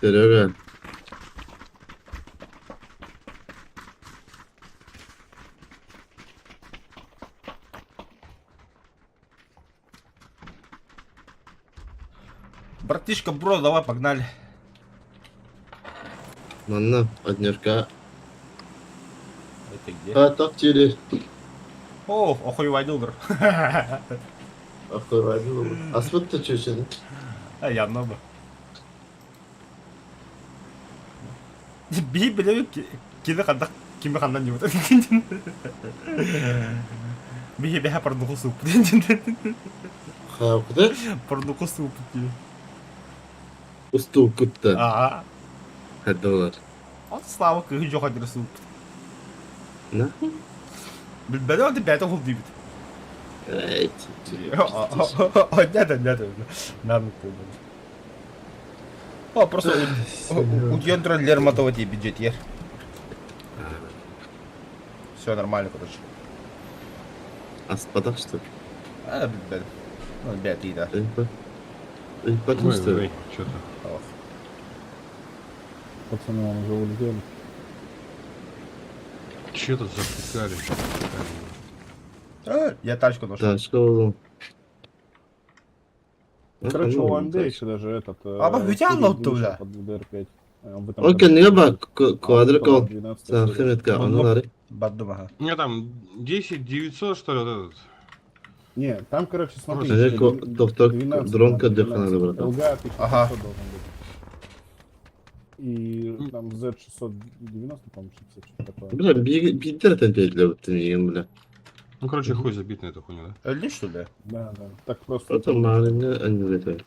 Серега. Братишка, бро, давай, погнали. Манна однерка. Это где? А так теле. О, охуевайдылдыр. Охуевайдылдыр. Аспыт та чөчені. А я много. Би билеби кини хандак кими хандан дип Би бэһэ порнуху сууп Хаапыта? Порнуху сууп дии. Устууккуттан. Аа. Хайдалар. Ол Слава кыһы жоха дире сууп. На? Билбэдэ ол бэйэтэ хул диибит. Эй, Нет, нет, нам. О, просто утуйан туран Лермонтова тиийбит дьиэтигэр. Все нормально, короче. Аспатах что ли? А, билбэтим. Ну, бэт да. Ыйпатын Ой, что ли? ой, что-то. Ох. Пацаны вон уже улетели. Че тут запускали? А, я тачку нашел. Да, что Короче, у Амбе еще даже этот... А, ба, ведь Фурия я бля. под DDR5. В этом Ол году. кэннигэ ба А он квадрикол 12 серия. сахыметка онон Бардум, ага. У меня там 10 900, что ли, вот этот. Не, там, короче, смотри. Э, еще доктор 12, дрон там, дыхана 12. брат. LGA 1500 Ага. должен быть. И там Z690, по-моему, 60, что-то такое. Бля, биирдэр этэн биэрдилэр миигин бля. Ну, короче, хуй забит на эту хуйню, да? Өлдү, что ли? Да, да. Так просто. Это маленькая аннюлетер.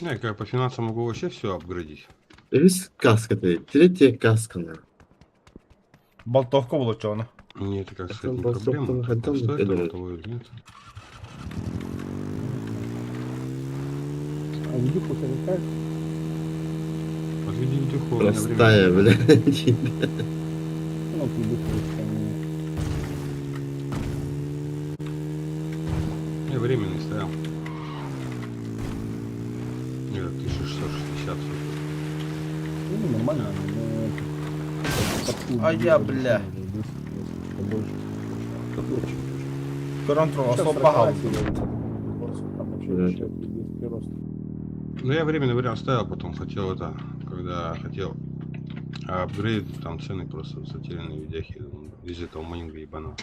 Не, я по финансам могу вообще все апгрейдить. Үс каска ты, третья каска на. Болтовка булочона. Мне это, как Это сказать, не болтовка проблема. на ходам Стоит оно кидают. того или нет? А видюха у тебя какая? Подведи видюху, у меня время. Простая, бля. Ну, вот видюха у тебя не- Я временный стоял. Нет, 1660. Ну, нормально, но это, под А я, бля. Побольше. Контрол Сейчас особо багал. 40 серия, Там вообще Да. еще пиздец прирост. Ну, я временный вариант ставил, потом хотел это, когда хотел апгрейд, там цены просто затерянные видяхи из этого майнинга ебаного.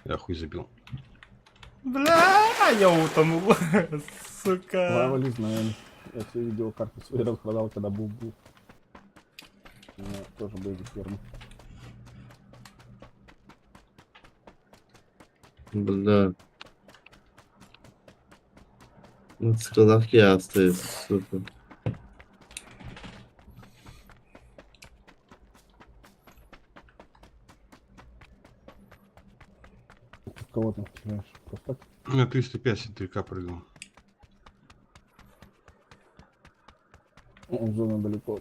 Я хуй забил. Бля, я утонул. Сука. Плавали, знаем. Я все видеокарты свои распродал, когда бум был. У меня тоже были фермы. Бля. Ну, скалах я остаюсь, сука. В кого там стреляешь? Просто так? У меня 305 3К прыгнул. О, зона далеко.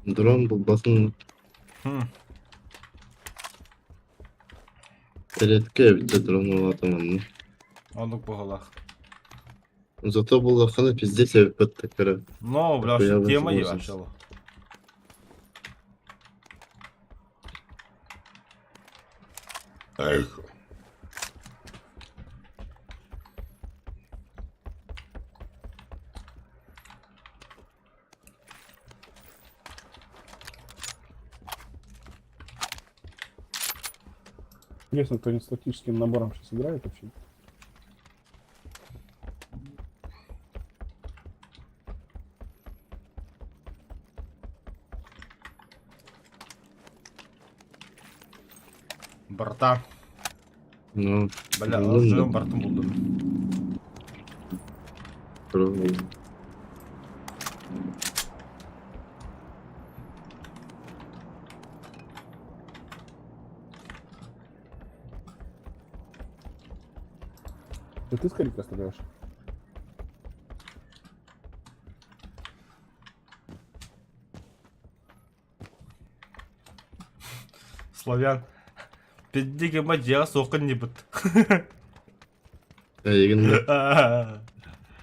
Дрон был басын Хм. редко битте дрон олатамын. Онлук бугалах. Зато был хана пиздец я бітті кірі. Но, бля, Нахуя что тема возможность? ебашила. Эх. Интересно, кто-нибудь с тактическим набором сейчас играет вообще? Борта. Ну, Бля, Ну, живем да. бортом буду. дрон. Да ты скорее стреляешь? Славян. Пиддиге мадья соқын не бит. Егін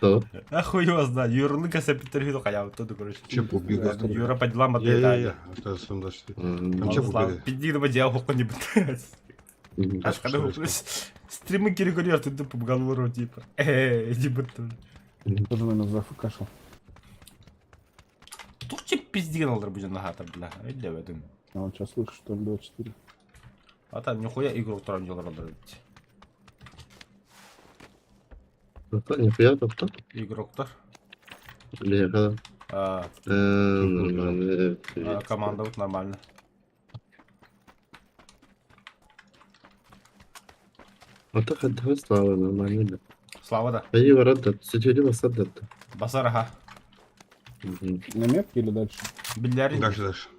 то. А хуй его знает. Юрны касапитер виду хаяб тут, короче. Че побегает? Юра по делам Я, я, отлетает. я. Это сам даже. Там че побегает? Пиддиге мадья соқын не бит. Аж когда стримы киригорьер ты тупо голову типа. Эй, иди бит. Тоже, наверное, зафукашил. Тут че пиздиген алдар бу нахата, бля. Эйде бедим. А он сейчас слышит, что М24. А там нихуя игру втором делал алдар. Нихуя тоқта. Игроктар. Бля, А, Нормально. а, команда вот нормально. А так отдавай Слава, нормально, да. Слава да. Пойди ворот да, сөтөлі басар да. Басар аха. Мгм, На метке или дальше? Билләрин. Дальше, дальше.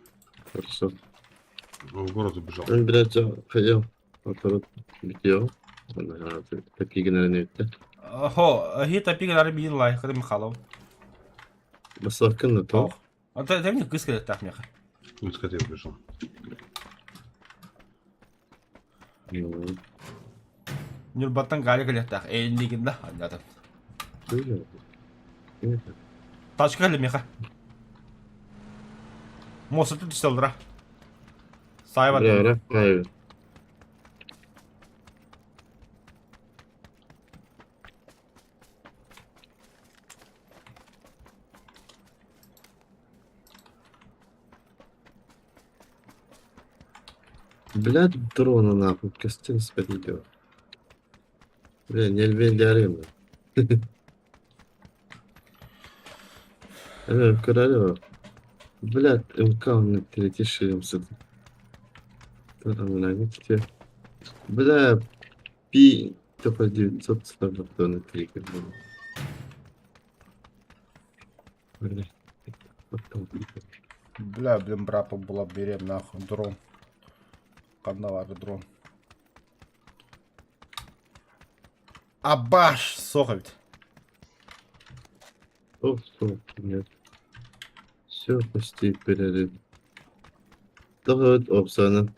Хорошо. Он в город убежал. Мен блядь, хотел. Отворот видео. Такие генеральные. Хо, хит апигар бин лай, хадым Михайлов. Басаркын да то. А ты ты мне кыска так меха. Вот к этой убежал. Ну, Нюрбаттан гали калехтах. Эй, да, аннатын. ты Тачка ли меха. Мосты түстелдра. Сайва. Бля, Рафаэль. Блядь, дрона нахуй, костюм спалил. Бля, не льве Королева. Блядь, МК он третий шлемся. Бля, пи... Только 940 тонн три как бы. Бля, потом. Бля, блин, брапа была берем нахуй дрон. Канавар дрон. Абаш, соховит. Оп, стоп, нет. Все, почти перерыв. Давай, опсана.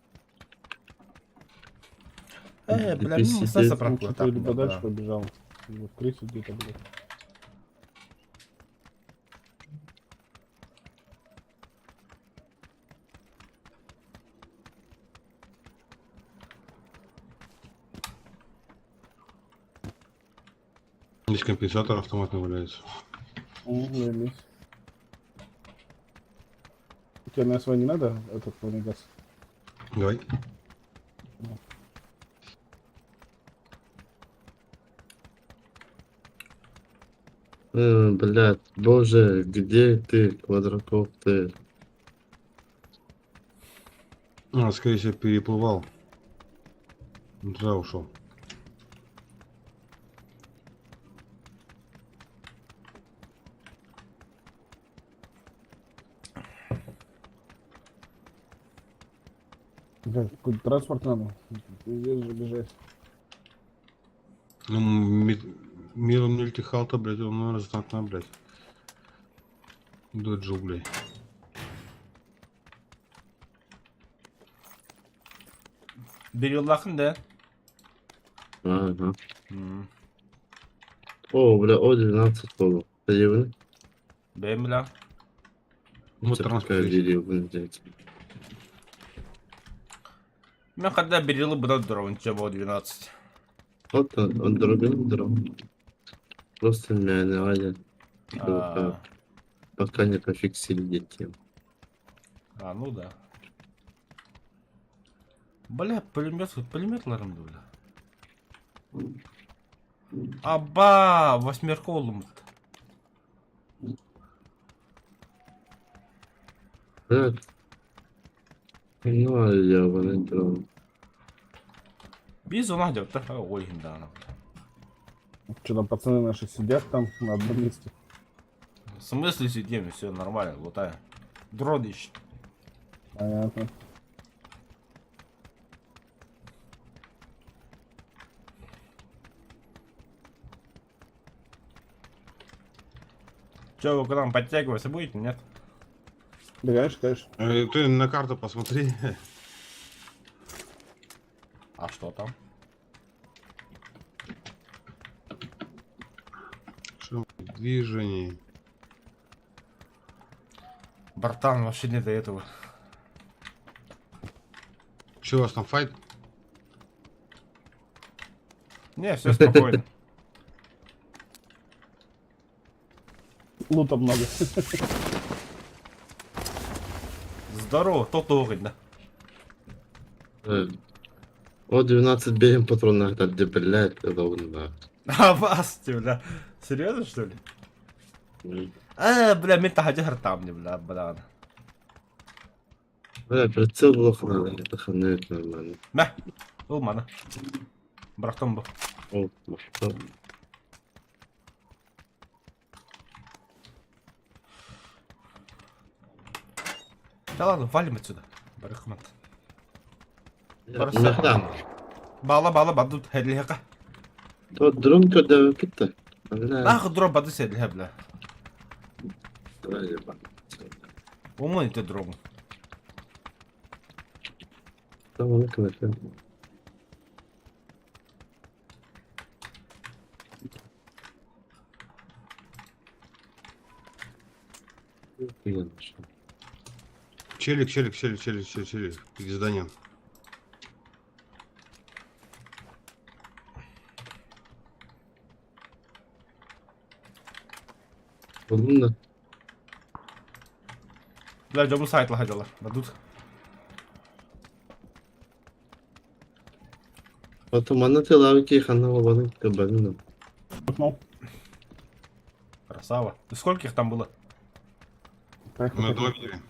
Бля, ну, DPC саса Он прокула, что-то так, либо да, дальше да. побежал, либо в крысе где-то, блядь. Здесь компенсатор автоматный валяется. Заебись. Тебе на СВ не надо этот полный газ? Давай. Блядь, боже, где ты, квадрокоптер? А, скорее всего, переплывал. Он туда ушел. Блядь, какой-то транспорт надо. Пиздец же бежать. Ну, миром мультихалта, блядь, он, наверное, знатно, блядь. Доджил, блядь. Бериллахын да. Ага. М, О, бля, О12 был. Появы. Бэм, бля. Вот транспорт есть. Видео, Мен когда берилы буду дрон, чем о 12. Вот он, он другим дрон. Просто меня не А, Пока не пофиксили тему. а, ну да. Бля, пулемет, пулемет ларымды, бля. Аба, восьмерка олым. Блядь. Ну, ебаный дрон. Биз она деп та, ой, да. Что там, пацаны наши сидят там на одном месте? В смысле сидим, все нормально, лутаем. Дрон ищет. Понятно. Че, вы к нам подтягиваться будете, нет? Да, конечно, конечно. Ты на карту посмотри. А что там? Что движение. Братан, вообще не до этого. Че у вас там файт? Не, все спокойно. Лута много. Здорово, то да. О12 берем патронах, да, где, блядь, это он, да. А вас, ты, бля. Серьезно, что ли? А, бля, мен тахажа там, бля, бля. Бля, прицел блок надо, это ханует нормально. Мә, ол мана. Бырахтым бу. Ол, махтал. Да ладно, валим отсюда. Барыхмат. Махтал. Бала бала бадут хедлиха. То дрон көрдөбүппүт да. Нахуй дрон баду седлиха бля. Умный ты дрон. Там кнопка. Челик, челик, челик, челик, челик, челик. Перед зданием. Булдум да. Бля, дьомун сайтла хадьалар. Бадут. Потом манна тылабы ки ханна болбадың көбөдүм да. Пнул. Красава. Сколько их там было? Поехали. На доме.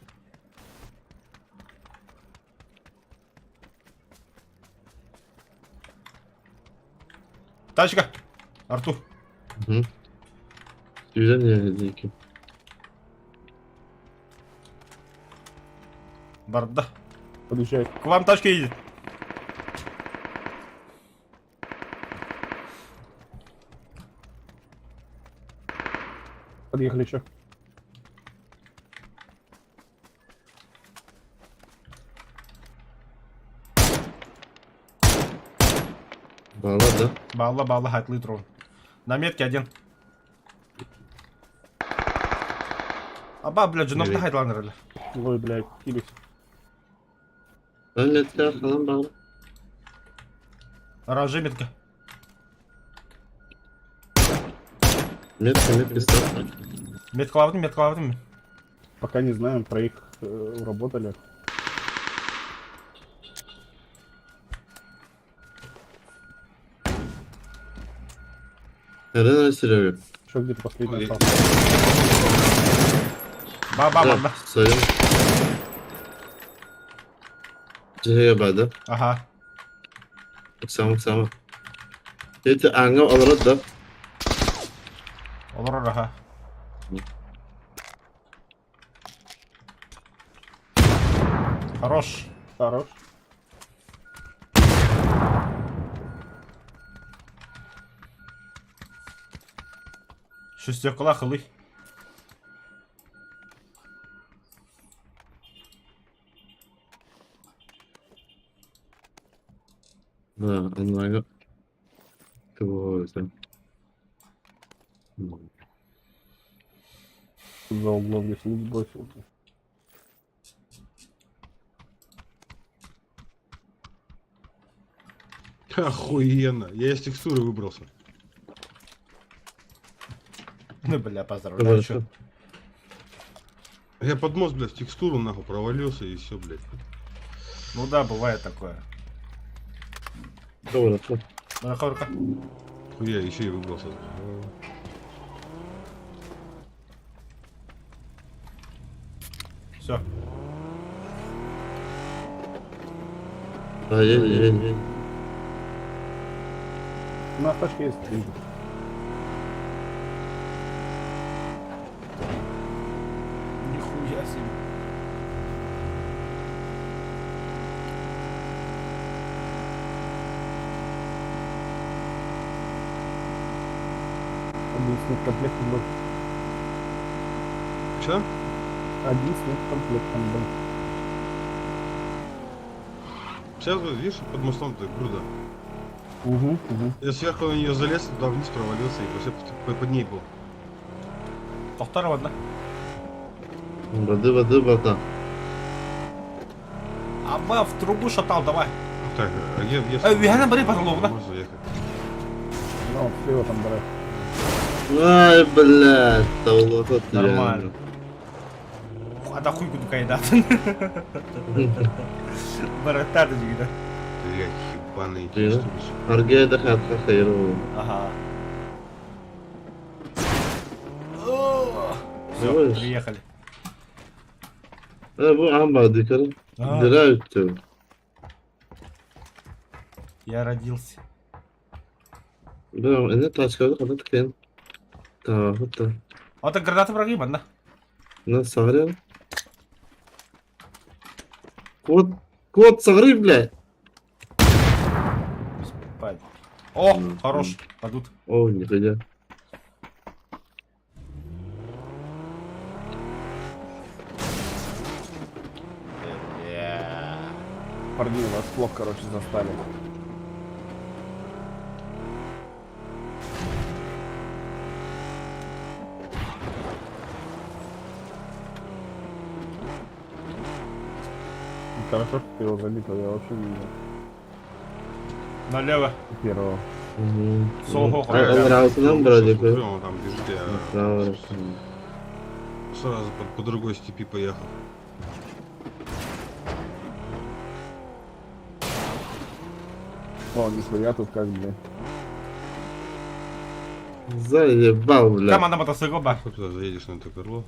Тачка! Артур. Сүүрэн иһэр Барда. Подъезжает. К вам тачка едет. Подъехали еще. Бала да. Бала, бала, хатлы трон. На метке один. Аба, бля, джунов Или- хайтланер. Ой, блядь, кились. Мен метка ханан бала. Ражи метка. Метка метка став. Метка лавдым, метка лавдым. Пока не знаем, про их уработали. Эрен Серега. Еще где-то последний Ой. остался. Ба, ба, ба. Сайын. Жеге бада. Ага. Сама сама. Это аңа алырат да. Олор, ага. Хорош. Хорош. Шестеркала хылы. Да, аннага. Кого это? За углом здесь лук бросил. Охуенно. Я из текстуры выбрался. Ну, бля, поздравляю. чё. Я под мост, блядь, в текстуру нахуй провалился и все, блядь. Ну да, бывает такое. Хорошо. Рука, рука. Хуя, еще и выбрался. Все. Да, е, е, е. У нас тачка есть. деньги. Нихуя себе. Один с медкомплектом был. Че? Один с медкомплектом был. Сейчас, вот, видишь, под мостом-то груда. Угу, угу. Я сверху на нее залез, туда вниз провалился и вообще под ней был. Тохтар одна. Бады, бады, бада. Аба, в трубу шатал, давай. Так, а где, где? Э, я на баре потолок, да? Можно заехать. Ну, вот слева там брать. Ай, блядь, тавлата Нормально. А да хуй куду кайда. Баратар дигида. Блядь, ебаные Привет. текстуры. сука. Аргея да хатха хайру. Ага. Все, Знаешь. приехали. Э, бу ам бады кара. А, Дыра үттү. я родился. Бля, энэ тачканы ханна тыкайын? Тааҕы да. Ото граната враги манна. На саҕарыам. Кот, кот, саҕарый, блядь! Спать. О, хорош, падут. О, нихуя. Бля. Парни, вас плохо, короче, застали. Хорошо, что ты его заметил, я вообще не видел. Налево. Первого. Солго. Нравится вроде бы. Смотрю, он там бежит, я Нравится. сразу по другой степи поехал. О, нихуя тут как, блядь. Заебал, бля. Команда мотоцикл, ба. Хоть туда заедешь на это крыло.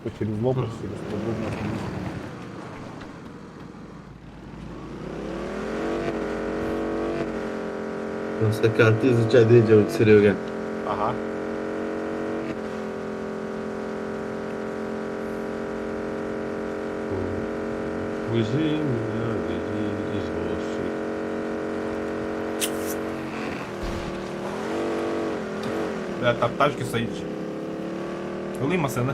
То через лопасть, через трубу, нахуй. Просто карты изучать видео, Серега. Ага. Вези меня, вези извозчик. Бля, там тачки стоит. Ылый масына.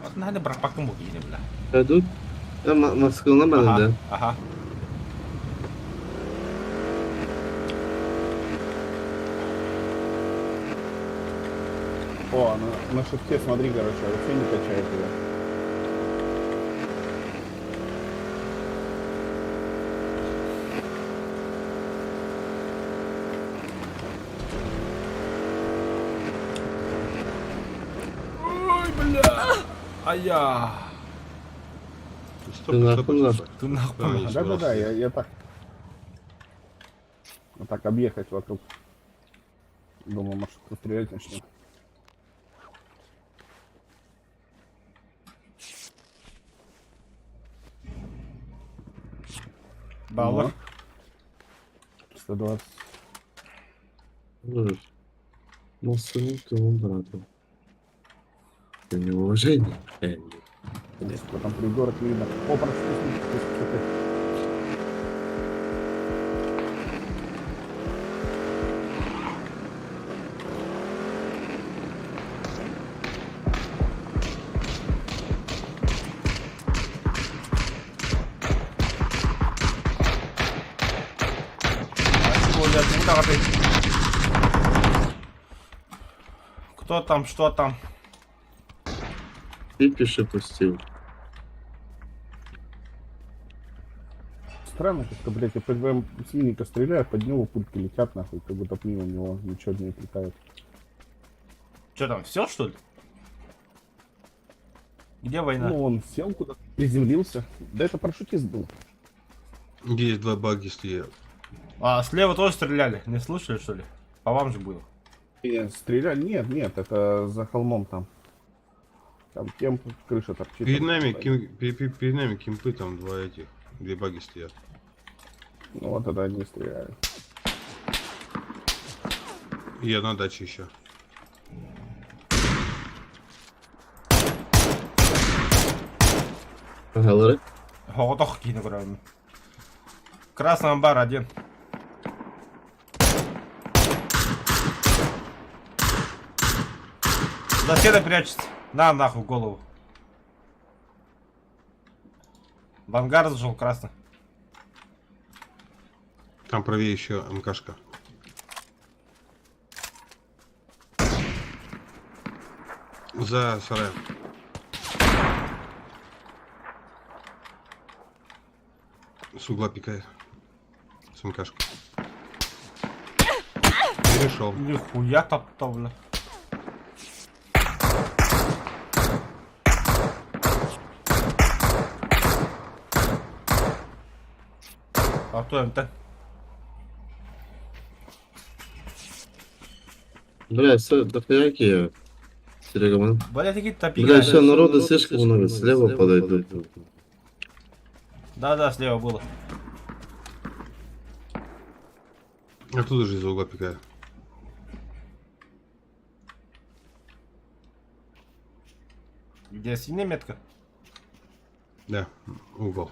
Вот надо брать по кому бля. Пойдут? Я Москву на Ага, да? ага. О, на шифте, смотри, короче, вообще не качает ее. Ой, бля. А я. Стоп, Ты стоп, нахуй стоп. Ты нахуй. Да, не Да-да-да, собрался. я так. Вот так объехать вокруг. Думал, может, кто стрелять начнет. Баллар. 120. Москву твоему брату. Это неуважение. Что там пригорок видно. О, практически. Оля, куда ты? Кто там, что там? Ты пиши пустил. Странно, как-то, блядь, я по с миника стреляю, под него пульки летят, нахуй, как будто мимо него ничего не отлетает. Что там, все что ли? Где война? Ну, он сел куда-то, приземлился. Да это парашютист был. Есть два баги стоят. А, слева тоже стреляли, не слышали что ли? По вам же было. Не, стреляли? Нет, нет, это за холмом там. Там темп, крыша торчит. Перед нами, перед нами кемпы, там два этих, две баги стоят. Ну вот это они стреляли. И одна дача еще. Ага, Готох кину, кроме. Красный амбар один. За стеной прячется. На нахуй голову. В ангар зашел красный. Там правее еще МКшка. За сараем. С угла пикает. С МКшкой. Перешел. Нихуя топтал, бля. А кто МТ? Бля, все, дохуя Киева. Серега, man. Бля, такие топи. Бля, все, народу слишком много, слева подойдут. Да-да, слева было. Оттуда же из-за угла пикаю. Где синяя метка? Да, угол.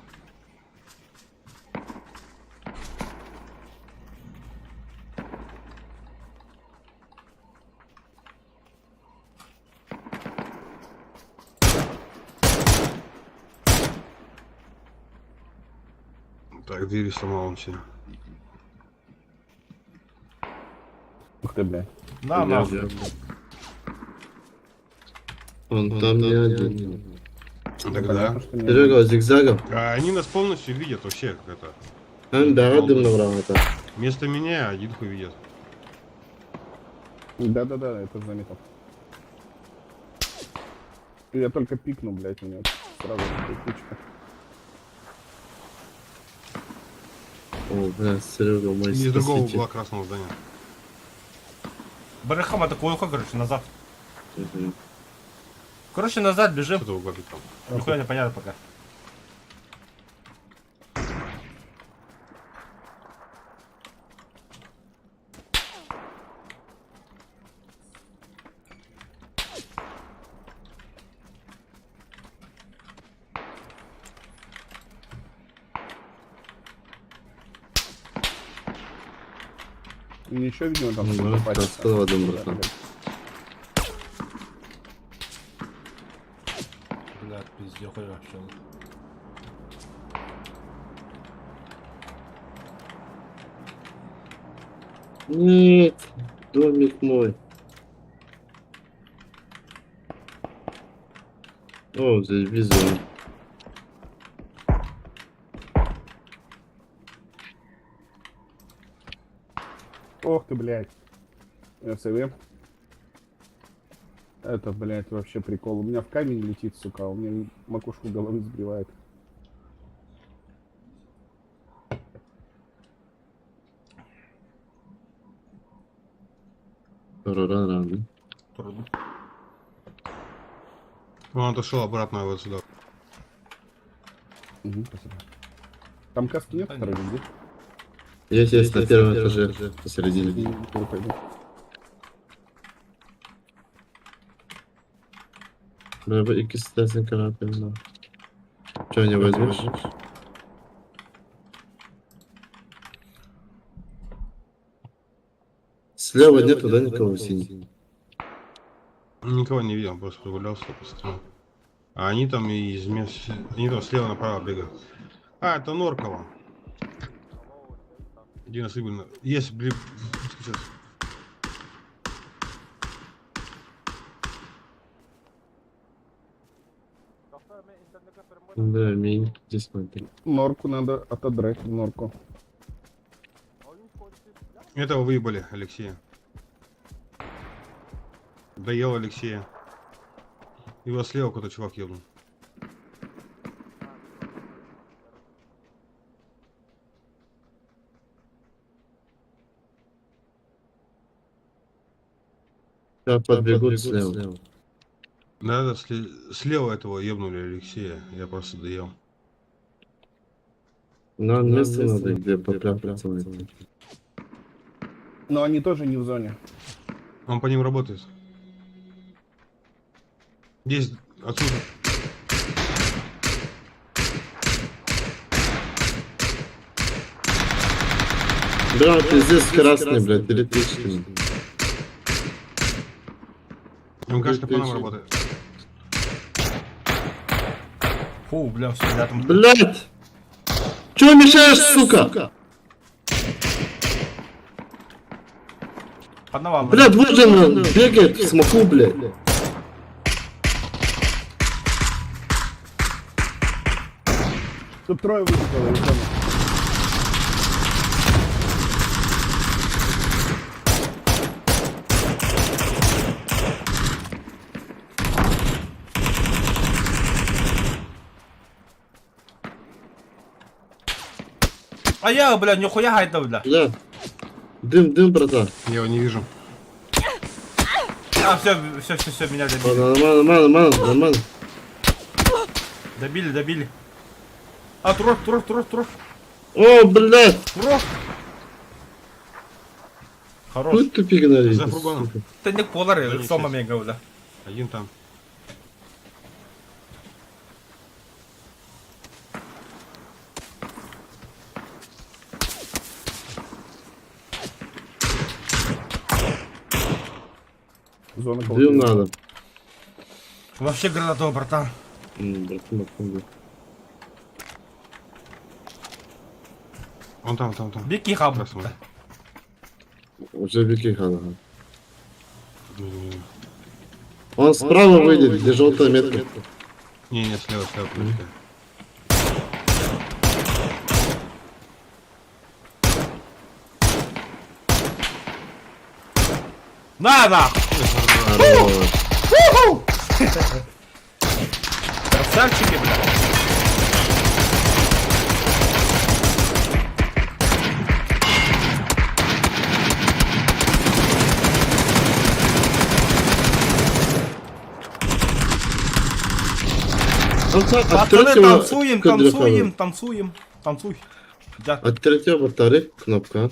Так, двери сломал он все. Ух ты, блядь. На, нахуй. Он там не один. Тогда. Понятно, что не Серега, зигзагом. А они нас полностью видят вообще, как это. Эн бэҕэ дымна это. Вместо меня один хуй видят. один. Да-да-да, я тоже заметил. Я только пикну, блядь, у меня сразу такая кучка. О, бля, Серега, мой Из другого спаситель. угла красного здания. Барахам, это кое короче, назад. Мгм. Короче, назад бежим. С этого угла пикал. Нихуя не понятно пока. Ничего, видимо, там Ну, что-то да, пачется. сказал один, Да, братан. блядь. Бля, пиздец, хуй вообще. Нет, домик мой. О, здесь бизон. Ох ты, блядь. СВ. Это, блядь, вообще прикол. У меня в камень летит, сука, а у меня макушку головы сбивает. Ран-ран. Трудно. Он отошел обратно вот сюда. Угу, спасибо. Там каски нет Да второй нигде? Есть, есть, на первом этаже, посередине. Я пойду. Бля, икс да. Че, не возьмешь? Слева нету, да, никого синий? Никого не видел, просто прогулялся, посмотрел. А они там из мест... Они там слева направо бегают. А, это Норкова. Где нас выбрали? Есть, блин, сейчас. Да, мини, здесь смотри. Норку надо отодрать, норку. Этого выебали, Алексея. Доел Алексея. Его слева какой-то чувак ебнул. Да, подбегут слева. Да, да, слева этого ебнули Алексея. Я просто доел. Нам место надо, где попрятаться. найти. Но они тоже не в зоне. Он по ним работает. Здесь, отсюда. Да, пиздец красный, блядь, электричный. Он, кажется, по нам Электричный. работает. Фу, бля, все, я там... Блядь! Чё мешаешь, сука? Подновал. Блядь, вот же он бегает в смоку, блядь. Тут трое выбегало из зоны. А я, бля, нихуя гайда, бля. Бля. Дым, дым, братан. Я его не вижу. А, все, все, все, все, меня О, добили. Нормально, нормально, нормально, нормально. Добили, добили. А, турар, турар, турар, турар. О, блядь! Турар! Хорош. Тут тупик налить. За фургоном. Тэнник буолар Да, ыксал ничего. момеҥҥа бля. Один там. Зона Дым колотила. надо. Вообще гранатово, братан. Братан, братан, братан. Он там, там, там. Бики хаб. Красный. Уже Вики хана. Не, Он справа выйдет, где желтая метка. не, не, слева, слева, подожди. На нахуй! Здорово. Красавчики, бля. Он так, от Пацаны, третьего танцуем, к дракону. танцуем, танцуем, танцуй. Да. От третьего батареи кнопка.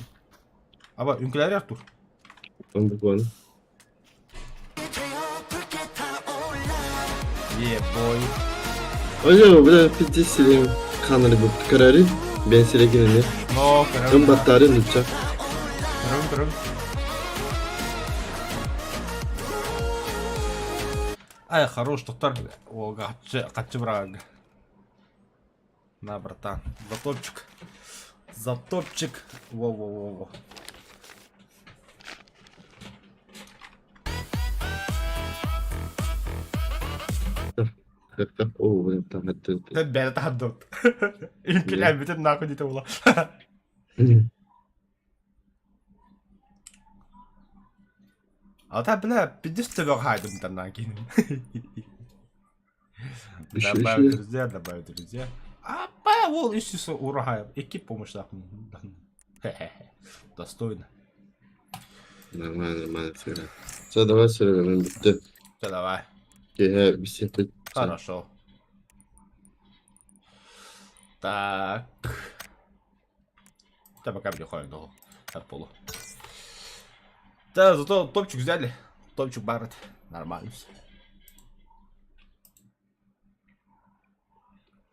Аба, үҥкүүлээр Артур. Он буквально. Ебой. Ой, бля, 57 канали bu kararı. Ben silegini. Но, Ön batarya nutça. Көрөм, көрөм. Ай, хорош, доктор. О, качы, качы браг. На, братан, затопчик. Затопчик. Во-во-во-во. Oo, бля, там это. Бәрі тахаддот. Үҥкүүлээн бүтэн нахуй диэтэ буолла. А та, бля, 50 төбө хаайдым таннан киин. Еще, Добавить еще. друзья, добавить друзья. А, па, ол үс урахай. Эки помощь Достойно. Нормально, нормально, все. Все, давай, Серега, ben bitti. Все, давай. Я беседу. Хорошо. Так. Да, пока переходим до от полу. Да, зато топчик взяли. Топчик Барретт. Нормально все.